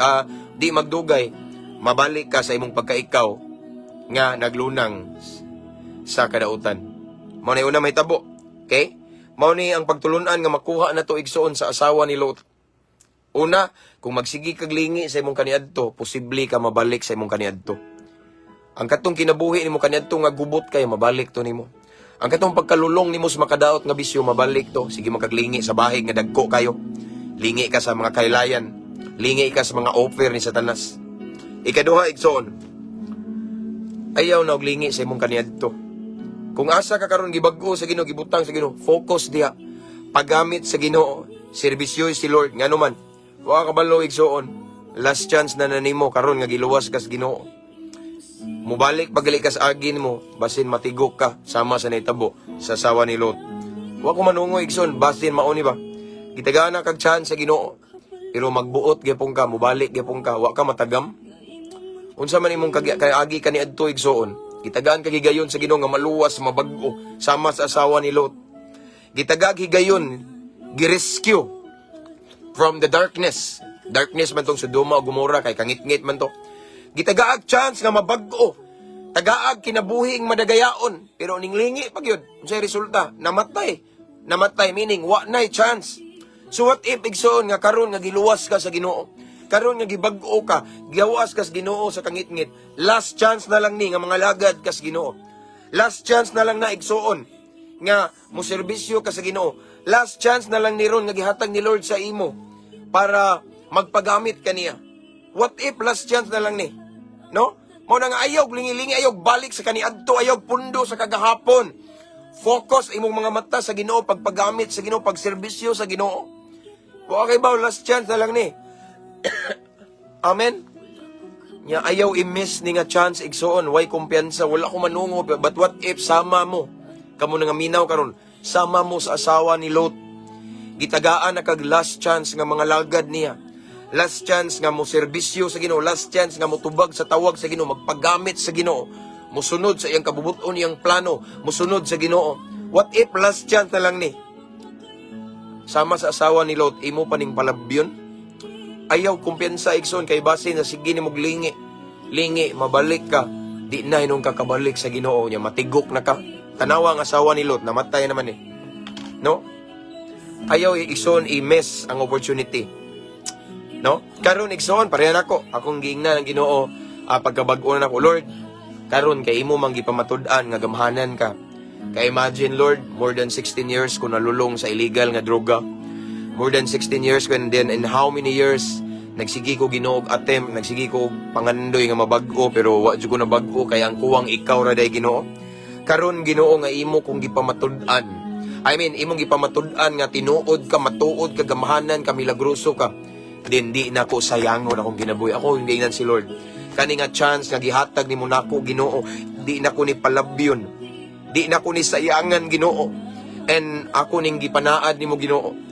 di magdugay, mabalik ka sa imong pagkaikaw nga naglunang sa kadautan. Mao na una may tabo. Okay? Mao ni ang pagtulunan nga makuha na to, igsuon, sa asawa ni Lot. Una, kung magsige kag lingi sa imong kaniadto, posible ka mabalik sa imong kaniadto. Ang katong kinabuhi nimo kaniadto nga gubot kay mabalik to nimo. Ang katong pagkalulong nimo sa makadaot nga bisyo, mabalik to. Sige man kag lingi sa bahig nga dagko kayo. Lingi ka sa mga kaylayan. Lingi ka sa mga offer ni Satanas. Ikaduha, igsoon. Ayaw na og lingi sa imong kaniadto. Kung asa ka karon gibag-o sa Ginoo, gibutang sa Ginoo, focus diha. Paggamit sa Ginoo, serbisyo si Lord ngano man. Wa ka kabalo, igsoon. Last chance na nimo karon nga giluwas ka sa Ginoo. Mubalik pagali ka sa agin mo, basin matigok ka sama sa nahitabo sa asawa ni Lot. Wa ko manungoy, igsoon, basin mao ni ba. Gitagaan na kag chance sa Ginoo. Pero magbuot gyapon ka, mubalik gyapon ka, wa ka matagam. Unsa man imong kag kay agi kaniadto, igsoon. Gitagaan kag higayon sa Ginoo nga maluwas, mabag-o sama sa asawa ni Lot. Gitagag higayon, girescue from the darkness. Darkness man tong Sodoma o Gomora kay kangitngit man to. Gitagaag chance nga mabag-o. Tagaag kinabuhing madagayaon, pero ninglingi pa gyud. Unsay resulta? Namatay. Namatay meaning wa nay chance. So what if, igsoon, nga karon nga giluwas ka sa Ginoo? Karon nga gibag-o ka, gigawas ka sa Ginoo sa kangitngit. Last chance na lang ni nga mga lagad ka sa Ginoo. Last chance na lang na, igsoon, nga mo serbisyo ka sa Ginoo. Last chance na lang ni ron nga gihatag ni Lord sa imo para magpagamit kaniya. What if last chance na lang ni? No? Mao na nga ayaw lingi-lingi, ayaw balik sa kaniadto, ayaw pundo sa kagahapon. Focus imong mga mata sa Ginoo, pagpagamit sa Ginoo, pagserbisyo sa Ginoo. Wa kay ba last chance na lang ni. Amen. Nya ayaw i-miss ni nga chance, igsoon, way kumpiyansa, wala ko manungo, but what if sama mo? Kamo nga minaw karon, sama mo sa asawa ni Lot. Gitagaan na kag last chance nga mga lagad niya. Last chance nga mo serbisyo sa Ginoo, last chance nga mo tubag sa tawag sa Ginoo, magpagamit sa Ginoo, musunod sa iyang kabubuton, iyang plano, musunod sa Ginoo. What if last chance na lang ni? Sama sa asawa ni Lot, imo pa ning palabyon? Ayaw kumpiyansa, igsoon, kay base na sige ni lingi. Lingi, mabalik ka. Di na hinuon ka kabalik sa Ginoo niya, matigok na ka. Tanawa ang asawa ni Lot, namatay naman eh. No? Ayaw, igsoon, i-miss ang opportunity. No? Karon, igsoon, parehan ako. Akong giingnan ang Ginoo, pagkabag-o na nako, Lord, karon kay imo man gipamatud-an nga gamhanan ka. Kay imagine, Lord, more than 16 years ko nalulong sa illegal nga droga. More than 16 years ko, and then in how many years nagsigi ko, Ginoo, og attempt, nagsigi ko og pangandoy nga mabag-o, pero wa jud ko nabag-o kay ang kuwang ikaw ra day, Ginoo. Karon, Ginoo, nga imo kong gipamatud-an. I mean, imong gipamatud-an nga tinuod ka, matuod ka, gamhanan ka, milagroso ka. Din di na ko sayangon akong kinabuhi. Ako giingnan si Lord. Kani nga chance nga gihatag nimo nako, Ginoo, di na ko ni palabyon. Di na ko ni sayangan, Ginoo. And ako ning gipanaad nimo, Ginoo.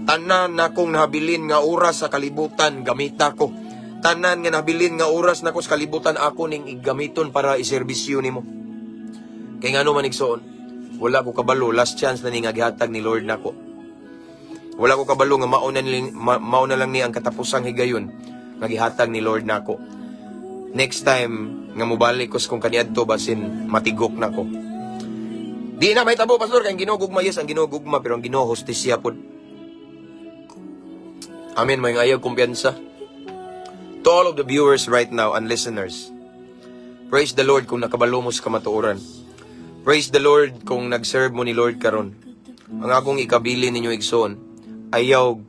Tanan nakong nabilin nga oras sa kalibutan, gamita ko. Tanan nga nabilin nga oras nako sa kalibutan, ako ning igamiton para iserbisyo nimo. Kay ngano man, igsoon, wala ko kabalo last chance na ni nga gihatag ni Lord nako. Wala ko kabalo nga mao na lang ni ang katapusang higayon nga gihatag ni Lord nako. Next time nga mobalik ko sa kung kaniadto, basin matigok nako. Di na may tabo, pastor, kay ang Ginoo gugma. Yes, ang Ginoo gugma, pero ang Ginoo hustisya pod. Amen, may ayaw kumpiyansa. To all of the viewers right now and listeners, praise the Lord kung nakabalo mo sa kamatuoran. Praise the Lord kung nag-serve mo ni Lord karon. Ang akong ikabili ninyo, igsoon, ayaw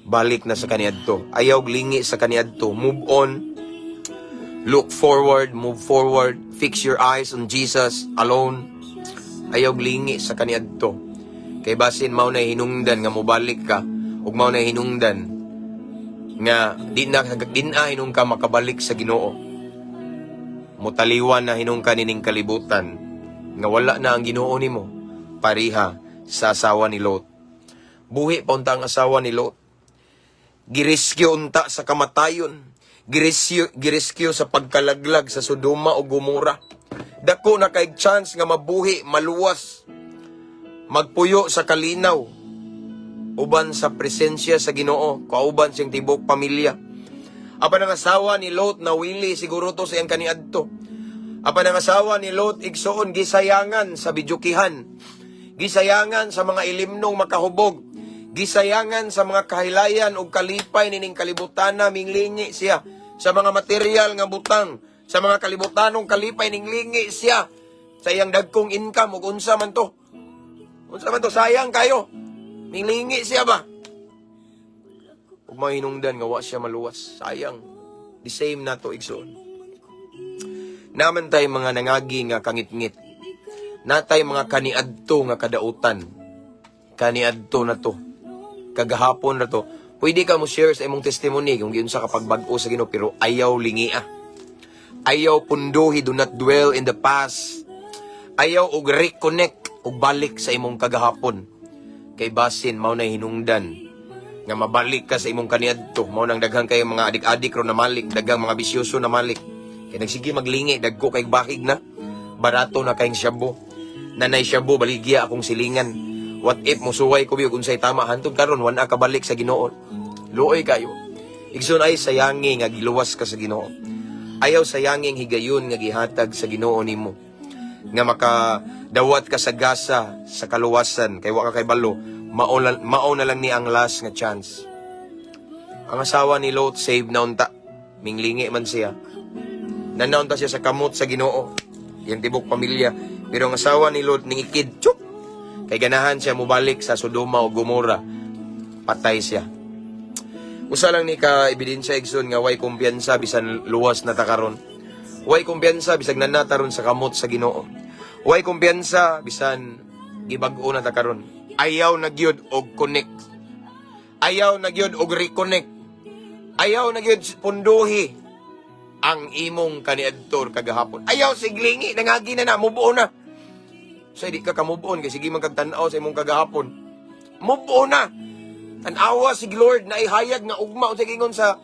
balik na sa kaniadto. Ayaw lingi sa kaniadto. Move on. Look forward, move forward. Fix your eyes on Jesus alone. Ayaw lingi sa kaniadto. Kay basin mao na hinungdan nga mobalik ka ug mao na hinungdan nga di na hinuon ka makabalik sa Ginoo. Mutaliwan na hinuon ka nining kalibutan nga wala na ang Ginoo nimo, pareha sa asawa ni Lot. Buhi pa unta ang asawa ni Lot. Girescue unta sa kamatayon. Girescue sa pagkalaglag sa Sodoma o Gomora. Dako na kay chance nga mabuhi, maluwas, magpuyo sa kalinaw uban sa presensya sa Ginoo, kauban siyang tibok pamilya. Apan ang asawa ni Lot nawili siguro to sa iyang kaniadto. Apan ang asawa ni Lot, igsoon, gisayangan sa bidyukihan. Gisayangan sa mga ilimnong makahubog. Gisayangan sa mga kahilayan ug kalipay nining kalibutan na minglingi siya sa mga material nga butang, sa mga kalibutanong kalipay, ninglingi siya sa iyang dagkong income ug unsa man to. Unsa man to, sayang kayo. Ninglingi siya ba? Ug mahinungdan nga wa siya maluwas. Sayang. The same na to, igsoon. Naman tay mga nangagi nga kangitngit. Natay mga kaniadto nga kadautan. Kaniadto na to. Kagahapon na to. Pwede ka mo share sa imong testimony kung giunsa ka pagbag-o sa Ginoo, pero ayaw lingia. Ayaw punduhi, do not dwell in the past. Ayaw og reconnect og balik sa imong kagahapon. Kay basin mao na hinungdan nga mabalik ka sa imong kaniadto. Mao nang daghan kayo mga adik-adik ron na malik, daghang mga bisyoso na malik. Kay nagsige maglingi, dagko kay bahig na. Barato na kayong shabu. Nanay shabu, baligya akong silingan. What if musuway ko biyog unsay tama hantod karon wala ka balik sa Ginoo. Luoy kayo. Igsoon, ay sayangi nga giluwas ka sa Ginoo. Ayaw sayanging higayon nga gihatag sa Ginoo nimo nga makadawat ka sa gasa sa kaluwasan kay wa ka kaybalo mao na lang ni ang last nga chance. Ang asawa ni Lot, save na unta. Minglingi man siya. Nanaunta siya sa kamot sa Ginoo. Iyang tibok pamilya. Pero ang asawa ni Lot ningikid, chuk! Kay ganahan siya mubalik sa Sodoma o Gomora. Patay siya. Usa lang ni ka ebidensya, igsoon, nga way kumpiyansa bisan luwas na ta karon. Way kumpiyansa bisag nanata ron sa kamot sa Ginoo. Way kumpiyansa bisan gibag-o na ta karon. Ayaw na gyud og connect. Ayaw na gyud og reconnect. Ayaw na gyud punduhi ang imong kaniadtor kagahapon. Ayaw siglingi, nangagi na na, move on na. So, di ka ka-move on, kay sige man kag tan-aw sa imong kagahapon. Move on na. Tan-awa si Lord na ihayag nga ugma unsa gingon sa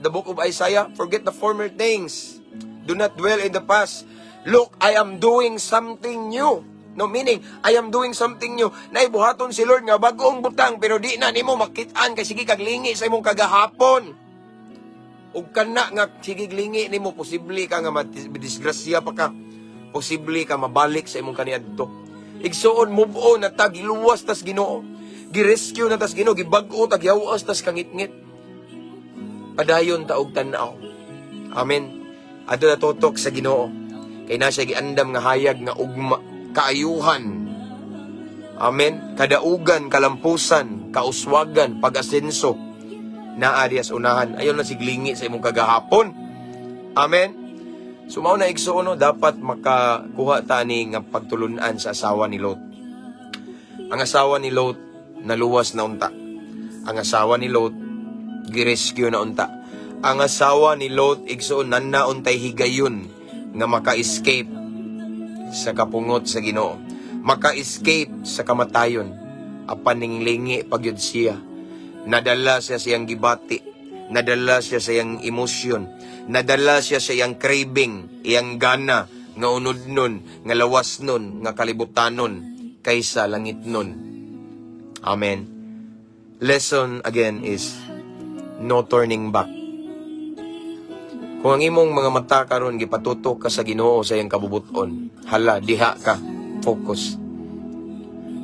the book of Isaiah, "Forget the former things. Do not dwell in the past. Look, I am doing something new." No, meaning, I am doing something new. Naibuhaton si Lord nga bagoong butang, pero di na nimo makit-an kay sige kag lingi sa imong kagahapon. Ug kana nga sige lingi nimo, posible ka nga madisgrasya pa ka. Posible ka mabalik sa imong kaniadto. Igsuon, move on na ta, giluwas tas Ginoo. Girescue na tas Ginoo, gibag-o ta, gihawas tas kangitngit. Padayon ta og tan-aw. Amen. Adto na tutok sa Ginoo. Kay na siya giandam nga hayag nga ugma, kaayuhan. Amen. Kadaugan, kalampusan, kauswagan, pag-asenso. Naa diya sa unahan. Ayaw na siglingi sa imong kagahapon. Amen. So mao na, igsuon, no, dapat makakuha ta ni nga pagtulunan sa asawa ni Lot. Ang asawa ni Lot naluwas na unta. Ang asawa ni Lot girescue na unta. Ang asawa ni Lot, igsuon, nana untay higayon nga maka-escape sa kapungot sa Ginoo. Maka-escape sa kamatayon. Apan ninglingi pagyud siya. Nadala siya sa iyang gibati. Nadala siya sa iyang emosyon. Nadala siya sa iyang craving, iyang gana, nga unod nun, nga lawas nun, nga kalibutanon, kaysa langit nun. Amen. Lesson again is no turning back. Kung ang imong mga mata karon gipatutok ka sa Ginoo sa iyang kabubuton, hala diha ka focus.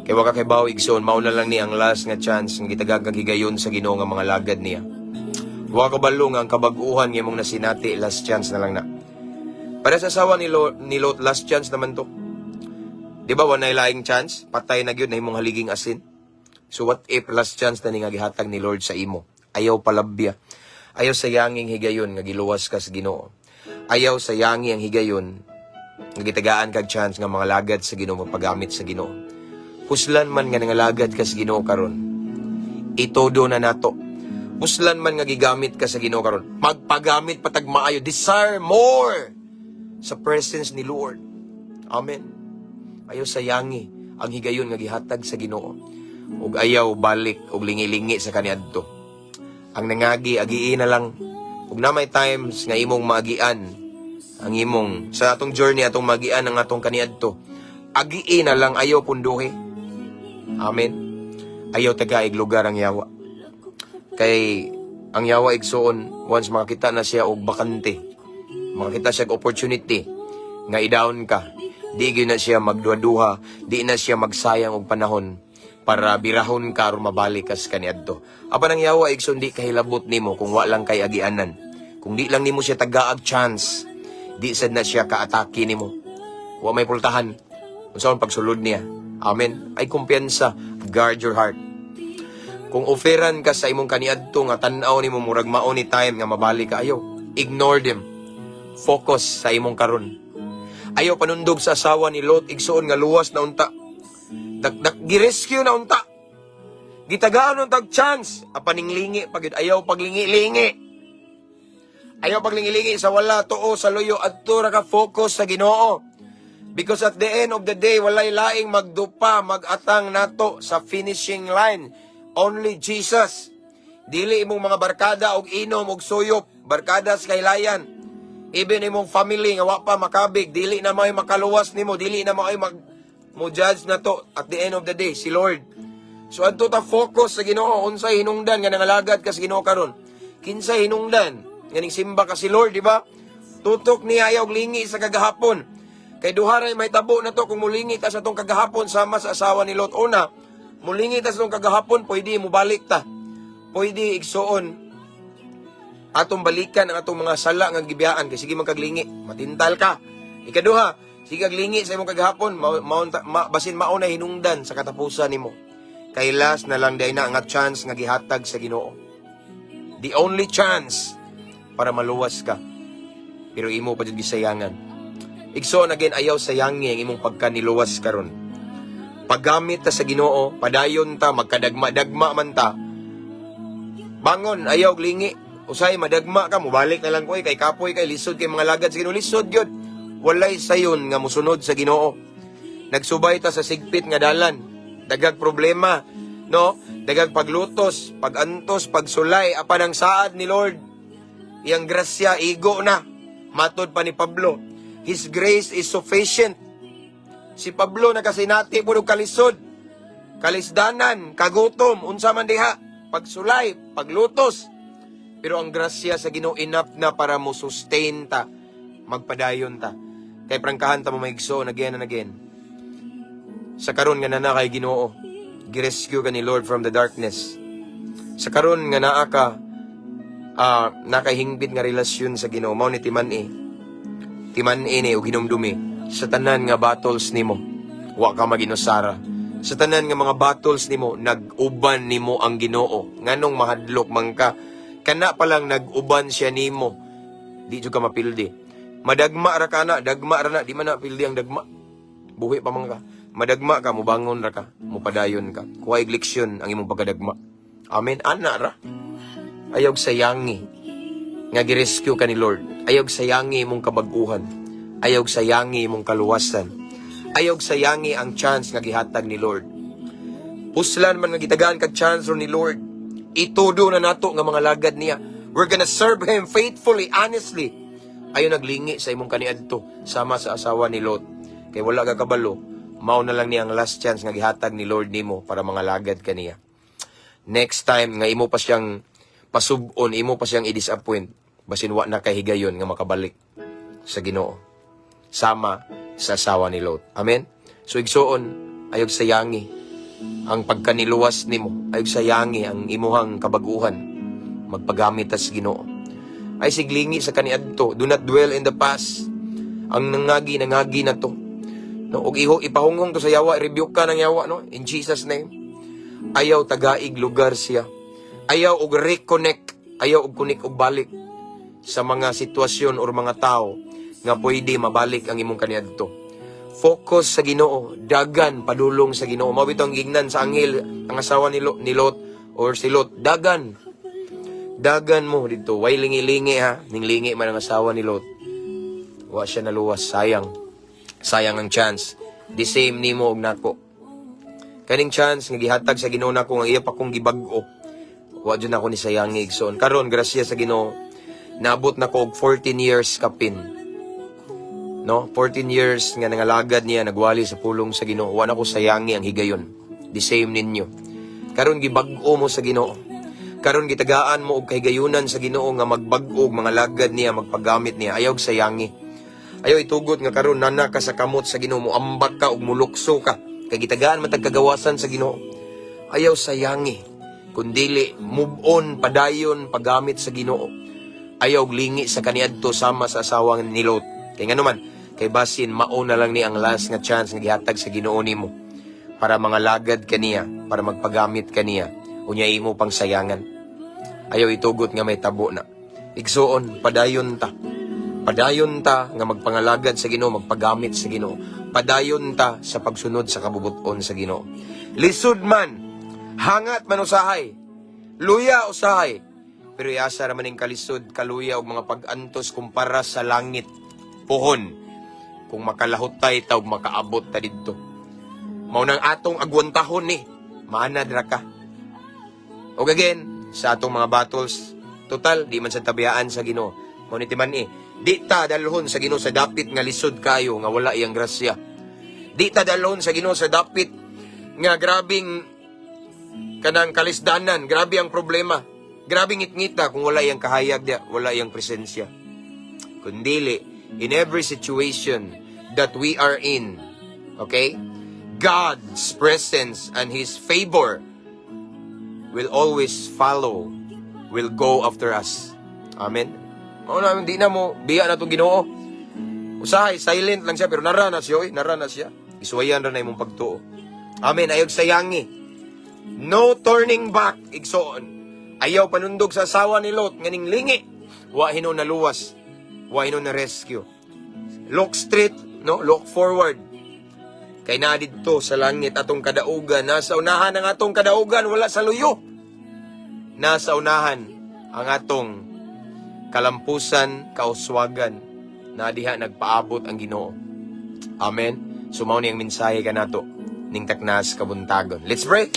Kay wa ka kaybaw, igsoon, mao na lang ni ang last nga chance nga gitagag kag higayon sa Ginoo nga mga lagad niya. Wa ka balo nga ang kabag-uhan nga imong nasinati, last chance na lang na. Para sa asawa ni Lot, last chance naman to. Di ba walay laing chance? Patay na gyud na imong haliging asin. So what if last chance na ni nga gihatag ni Lord sa imo? Ayaw palabya. Ayaw sayanging higayon nga giluwas ka sa Ginoo. Ayaw sayangi ang higayon nga gitagaan kag chance nga mga lagad sa Ginoo, mapagamit sa Ginoo. Puslan man nga nangalagad ka sa Ginoo karon. Itodo na nato. Puslan man nga gigamit ka sa Ginoo karon. Magpagamit patag maayo. Desire more sa presence ni Lord. Amen. Ayaw sayangi ang higayon nga gihatag sa Ginoo. Ug ayaw balik og lingi-lingi sa kaniadto. Ang nangagi agiin na lang. Ug na may times nga imong maagian ang imong sa atong journey, atong maagian ang atong kaniadto. Agiin na lang, ayaw punduhi. Amen. Ayaw tagaig lugar ang yawa. Kay ang yawa, igsuon, once makakita na siya og bakante, makakita siya og opportunity nga i-down ka, di gyud na siya magduha-duha, di na siya magsayang og panahon para birahon ka aron mabalik ka sa kaniadto. Apan ang yawa, igsoon, di kahilabot nimo kung wa lang kay agianan. Kung di lang nimo siya tagaag chance, di sad na siya kaatake nimo. Wa may pultahan. Unsaon pagsulod niya. Amen. Ay kumpiyansa, guard your heart. Kung offeran ka sa imong kaniadto nga tan-aw nimo murag mao ni time nga mabalik ka, ayaw. Ignore them. Focus sa imong karon. Ayaw panundog sa asawa ni Lot, igsuon, nga luwas na unta. Dak girescue na unta. Gitagaan untag chance. Apan ninglingi pagid, ayaw paglingi-lingi. Ayaw paglingi-lingi sa wala tuo sa luyo, adto ra ka focus sa Ginoo. Because at the end of the day, walay laing magdupa, magatang nato sa finishing line. Only Jesus. Dili imong mga barkada og inom og suyop, barkada sa kaylayan. Even imong family nga wa pa makabig, dili na mao'y makaluwas nimo, dili na mao'y mag mo judge na to at the end of the day, si Lord. So adto ta focus sa Ginoo, unsay hinungdan nga nangalagad ka sa Ginoo karon? Kinsay hinungdan? Nga ning simba ka si Lord, di ba? Tutok niya, ayaw lingi sa kagahapon. Kay duha ray mahitabo na to kung mulingi ta sa tong kagahapon sama sa asawa ni Lot. Una, mulingi ta sa tong kagahapon, pwede mubalik ta. Pwede, igsuon, atong balikan ang atong mga sala nga gibiyaan kay sige man kaglingi, matintal ka. Ikaduha, sige kaglingi sa imong kagahapon, basin mao na hinungdan sa katapusan nimo. Kay last na lang diay na nga chance nga gihatag sa Ginoo. The only chance para maluwas ka. Pero imo pa jud gisayangan. Igsoon, again, ayaw sayangi ang imong pagkaniluwas karon. Paggamit ta sa Ginoo, padayon ta, magkadagma-dagma man ta. Bangon, ayaw og lingi. Usay madagma ka, mubalik na lang ko eh, kay kapoy kay lisod kay mga lagad sa Ginoo, lisod gyud. Walay sayon nga musunod sa Ginoo. Nagsubay ta sa sigpit nga dalan. Dagag problema, no? Dagag paglutos, pagantos, pagsulay, apan ang saad ni Lord, iyang grasya igo na. Matod pa ni Pablo, His grace is sufficient. Si Pablo nakasinati pud og kalisod, kalisdanan, kagutom, unsa man diha, pagsulay, paglutos. Pero ang grasya sa Ginoo enough na para mo sustain ta, magpadayon ta. Kay prangkahan ta mo, mga igsoon, again and again. Sa karon nga nana kay Ginoo, girescue ka ni Lord from the darkness. Sa karon nga naa ka nakahingbit nga relasyon sa Ginoo, mao ni timan-i. Timan-i ni og hinumdumi sa tanan nga battles nimo. Wa ka maginusara. Sa tanan nga mga battles nimo, nag-uban nimo ang Ginoo. Nganong mahadlok man ka? Kana pa lang nag-uban siya nimo, di jud ka mapildi. Madagma ra ka na, dagma ra na, di man na pildi ang dagma. Buhi pa man ka. Madagma ka, mubangon ra ka, mupadayon ka. Kuha leksyon ang imong pagkadagma. Amen. Ana ra. Ayaw sayangi nga girescue ka ni Lord. Ayaw sayangi imong kabag-uhan. Ayaw sayangi imong kaluwasan. Ayaw sayangi ang chance nga gihatag ni Lord. Puslan man nga gitagaan kag chance ron ni Lord, itudo na nato nga mga lagad niya. We're gonna serve Him faithfully, honestly. Ayaw naglingi sa imong kaniadto sama sa asawa ni Lot. Kay wala ka kabalo, mao na lang niya ang last chance nga gihatag ni Lord nimo para mga lagad kaniya. Next time nga imo pa siyang pasub-on, imo pa siyang i-disappoint, basin wa na kay higayon nga makabalik sa Ginoo. Sama sa asawa ni Lot. Amen? So igsuon, ayaw sayangi ang pagkaniluwas nimo, ayaw sayangi ang imuhang kabaguhan. Magpagamit ta sa Ginoo. Ay siglingi sa kaniadto, do not dwell in the past. Ang nangagi, nangagi na to. No, ug iho ipahunghong to sa yawa, rebuke ka ng yawa, no? In Jesus' name. Ayaw tagaig lugar siya. Ayaw og reconnect, ayaw og connect og balik sa mga sitwasyon or mga tao nga pwede mabalik ang imong kaniadto. Focus sa Ginoo, dagan padulong sa Ginoo. Mao bitaw ang gingnan sa anghel ang asawa ni Lot or si Lot, dagan. Dagan mo dito, way lingi-lingi ha, ninglingi man ang asawa ni Lot. Wa siya naluwas, sayang. Sayang ang chance. The same nimo og nako. Kaning chance nga gihatag sa Ginoo nako nga iya pa kong gibag-o. Wa jud nako ni sayangi, igsoon. Karon, grasya sa Ginoo, naabot nako og 14 years kapin. No? 14 years nga nangalagad niya, nagwali sa pulong sa Ginoo. Wa nako sayangi ang higayon. The same ninyo. Karon gibag-o mo sa Ginoo. Karon gitagaan mo og kahigayunan sa Ginoo nga magbag-o og mga lagad niya, magpagamit niya. Ayaw og sayangi. Ayaw itugot nga karon nana ka sa kamot sa Ginoo, mo ambak ka ug mulukso ka. Kay gitagaan man tag kagawasan sa Ginoo. Ayaw sayangi. Kundili move on, padayon paggamit sa Ginoo. Ayaw og lingi sa kaniadto sama sa asawang ni Lot. Kay ngano man, kay basin mao na lang ni ang last nga chance nga gihatag sa Ginoo nimo para mga lagad kaniya, para magpagamit kaniya, unya imo pang sayangan. Ayaw itugot nga may tabo na. Igsuon, padayon ta. Padayon ta nga magpangalagad sa Ginoo, magpagamit sa Ginoo. Padayon ta sa pagsunod sa kabubuton sa Ginoo. Lisod man, hangat man usahay, luya usahay, pero iasa ra man ning kalisod, kaluya og mga pag-antos kumpara sa langit. Puhon, kung makalahutay ta ug makaabot ta didto. Mao nang atong agwantahon ni, maanad ra ka. Og again, sa atong mga battles, total, di man sa tabiyaan sa Ginoo. Mao ni timan eh. Di ta dalhon sa Ginoo sa dapit nga lisod kayo nga wala iyang grasya. Di ta dalhon sa Ginoo sa dapit nga grabing kanang kalisdanan, grabe ang problema. Grabe ngit-ngita kung wala iyang kahayag diya, wala iyang presensya. Kundili, in every situation that we are in, okay? God's presence and His favor will always follow, will go after us. Amen. Mao na, hindi na mo, biya na itong Ginoo. Usahay, silent lang siya, pero nara na siya, oy, nara na siya. Isuwayan ra na imong pagtuo. Amen. Ayaw sayangi. No turning back, igsoon. Ayaw panundog sa asawa ni Lot, nga ning lingi. Wa hinuon naluwas. Wa hinuon na rescue. Look straight, no? Look forward. Kay naa didto sa langit atong kadaugan. Nasa unahan ang atong kadaugan, wala sa luyo. Nasa unahan ang atong kalampusan, kauswagan, na diha nagpaabot ang Ginoo. Amen. So mao ni ang mensahe kanato ning taknas kabuntagon. Let's pray.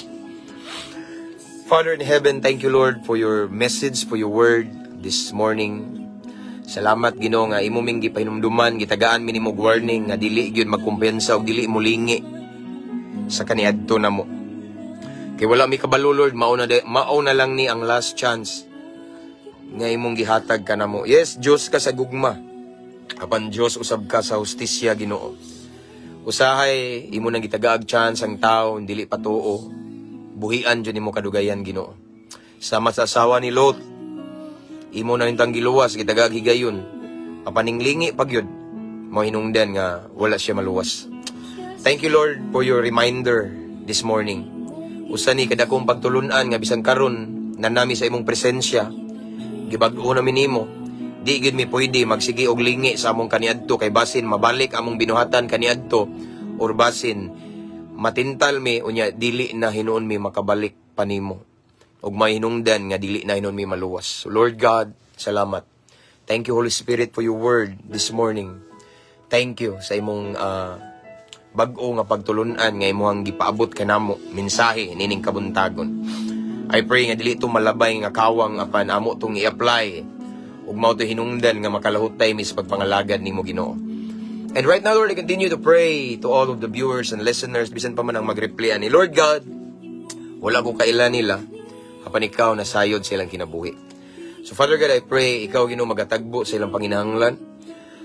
Father in heaven, thank you, Lord, for your message, for your word this morning. Salamat, Ginoo, nga imo ming gipahinumduman, gitagaan mi nimo og warning nga dili gyud magkumpiyansa og dili molingi sa kaniadto namo. Kay wala mi kabalo, Lord, mao na lang ni ang last chance nga imong gihatag kanamo. Yes, Dios ka sa gugma. Apan Dios usab ka sa hustisya, Ginoo. Usahay imo nang gitagaag chance ang tao dili patuo. Buhian jud nimo kadugayan, Ginoo. Sama sa asawa ni Lot, imo na nintang giluwas, gitagaag higayon. Apan ninglingi pa gyud, mo hinungdan nga wala siya maluwas. Thank you, Lord, for your reminder this morning. Usa ni kadakong pagtulunan nga bisan karon na nami sa imong presensya, gibag-o nami nimo. Di gyud mi pwede magsige og lingi sa among kaniadto kay basin mabalik among binuhatan kaniadto or basin matintal mi unya dili na hinuon mi makabalik pa nimo ug may hinungdan nga dili na hinuon mi maluwas. So, Lord God, salamat. Thank you, Holy Spirit, for your word this morning. Thank you sa imong bag-o nga pagtulunan nga imong gipaabot kanamo mensahe nining kabuntagon. I pray nga dili to malabay nga kawang apan amo tong i-apply ug mao to hinungdan nga makalahutay mi sa pagpangalagad nimo, Ginoo. And right now, Lord, I continue to pray to all of the viewers and listeners bisan pa man ang mag-reply ani. Lord God, wala ko kaila nila apan ikaw nasayod sa ilang kinabuhi. So, Father God, I pray ikaw, Ginoo, magatagbo sa ilang panginahanglan.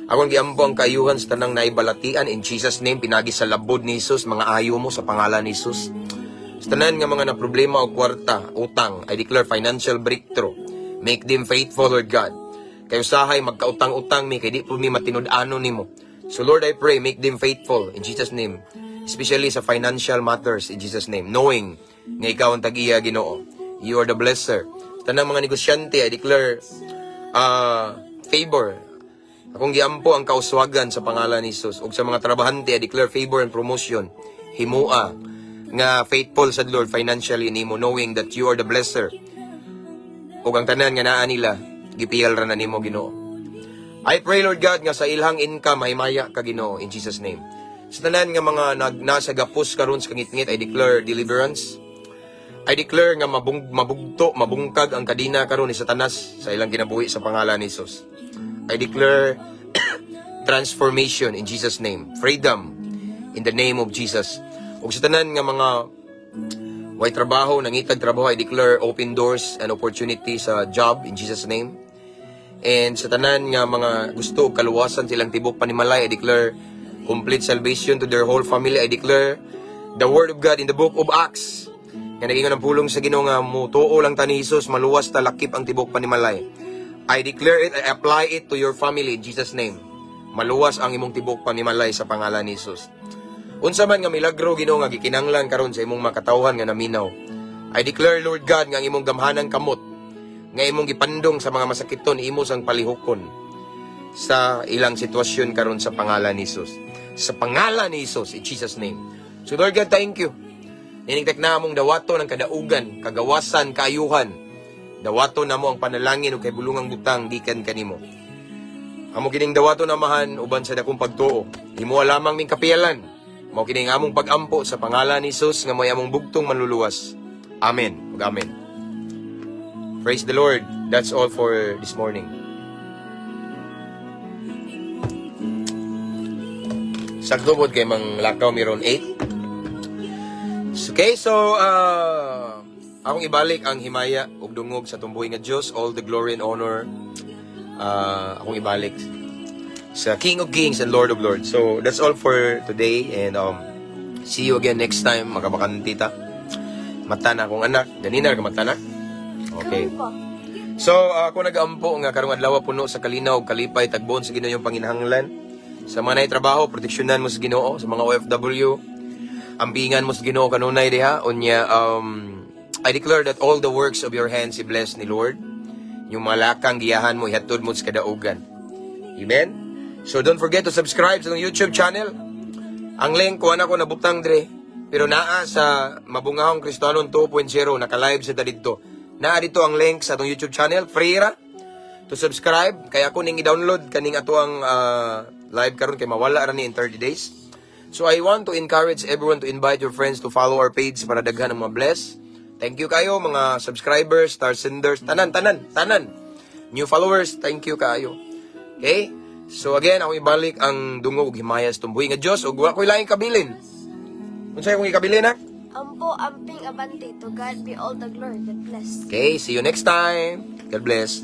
Akong giampo ang kaayuhan sa tanang naibalatian in Jesus' name, pinagi sa labod ni Jesus, mga ayo mo sa pangalan ni Jesus. Sa tanan nga mga na problema og kwarta, utang, I declare financial breakthrough. Make them faithful, Lord God. Kay usahay magkautang-utang mi kay di po mi matinud-ano nimo. So, Lord, I pray, make them faithful in Jesus' name. Especially sa financial matters in Jesus' name. Knowing nga ikaw ang tag-iya, Ginoo. You are the blesser. Sa tanang mga negosyante, I declare favor. Akong giampo ang kauswagan sa pangalan ni Jesus. Ug sa mga trabahante, I declare favor and promotion. Himua nga faithful sa Lord financially nimo, knowing that you are the blesser. Ug ang tanan nga naa nila, gipiyal ra na nimo, Ginoo. I pray, Lord God, nga sa ilhang income mahimaya ka, Ginoo, in Jesus' name. Sa tanan nga mga nasa gapos karon sa kangitngit, I declare deliverance. I declare nga mabugto, mabungkag ang kadina karon ni Satanas sa ilang kinabuhi sa pangalan ni Jesus. I declare transformation in Jesus' name. Freedom in the name of Jesus. Ug sa tanan nga mga way trabaho, nangitag trabaho, I declare open doors and opportunity sa job in Jesus' name. And sa tanan nga mga gusto og kaluwasan silang tibok panimalay, I declare complete salvation to their whole family. I declare the word of God in the book of Acts. Nga naging ang pulong sa Ginoo nga mutuo lang ta ni Jesus, maluwas ta lakip ang tibok panimalay. I declare it, I apply it to your family in Jesus' name. Maluwas ang imong tibok panimalay sa pangalan ni Jesus. Unsa man nga milagro, Ginoo, nga gikinahanglan karon sa imong makatawhan nga naminaw. I declare, Lord God, nga ang imong gamhanang kamot nga imong gipandong sa mga masakiton imo sang palihukon sa ilang sitwasyon karon sa pangalan ni Jesus. Sa pangalan ni Jesus, in Jesus' name. So, Lord God, thank you. Nining takna among dawaton ang kadaugan, kagawasan, kaayuhan. Dawaton namo ang panalangin ug kay bulungang butang gikan kanimo. Amo kining dawaton, Amahan, uban sa dakong pagtuo. Imo lamang ming kapiyalan. Mao kining among pagampo sa pangalan ni Jesus nga mo'y among bugtong manluluwas. Amen. Ug amen. Praise the Lord. That's all for this morning. Sakto pod kay mang lakaw mi ron 8. Okay, so Akong ibalik ang himaya ug dungog sa tumbuhi nga Dios, all the glory and honor akong ibalik sa King of Kings and Lord of Lords. So that's all for today and see you again next time, makabakanti ta. Mata na akong anak, ganina ka mata na. Okay. Karon pa. So, ako nag-ampo nga karong adlaw puno sa kalinaw ug kalipay, tagbon sa Ginoo yung panginahanglan. Sa mga naay trabaho, proteksyonan mo sa Ginoo. Sa mga OFW, ampingan mo sa Ginoo kanunay diha. Unya, I declare that all the works of your hands i-bless ni Lord. Yung mga lakang giyahan mo, ihatod mo sa kadaugan. Amen? So don't forget to subscribe sa atong YouTube channel. Ang link ko na ko nabutang dire. Pero naa sa Mabungahong Kristohanon 2.0, naka-live sa dito. Naa dito ang link sa atong YouTube channel, free ra to subscribe. Kaya ako ning i-download kaning ato ang live karon kay mawala ra ni in 30 days. So I want to encourage everyone to invite your friends to follow our page para daghan ang mga bless. Thank you kayo mga subscribers, star senders, tanan tanan tanan. New followers, thank you kayo. Okay? So again, ako ibalik ang dungog ug himaya sa tumbuhi nga Dios ug wa ko'y laing kabilin. Unsay akong ikabilin ha? Ampo, amping, abante. To God be all the glory. God bless. Okay, see you next time. God bless.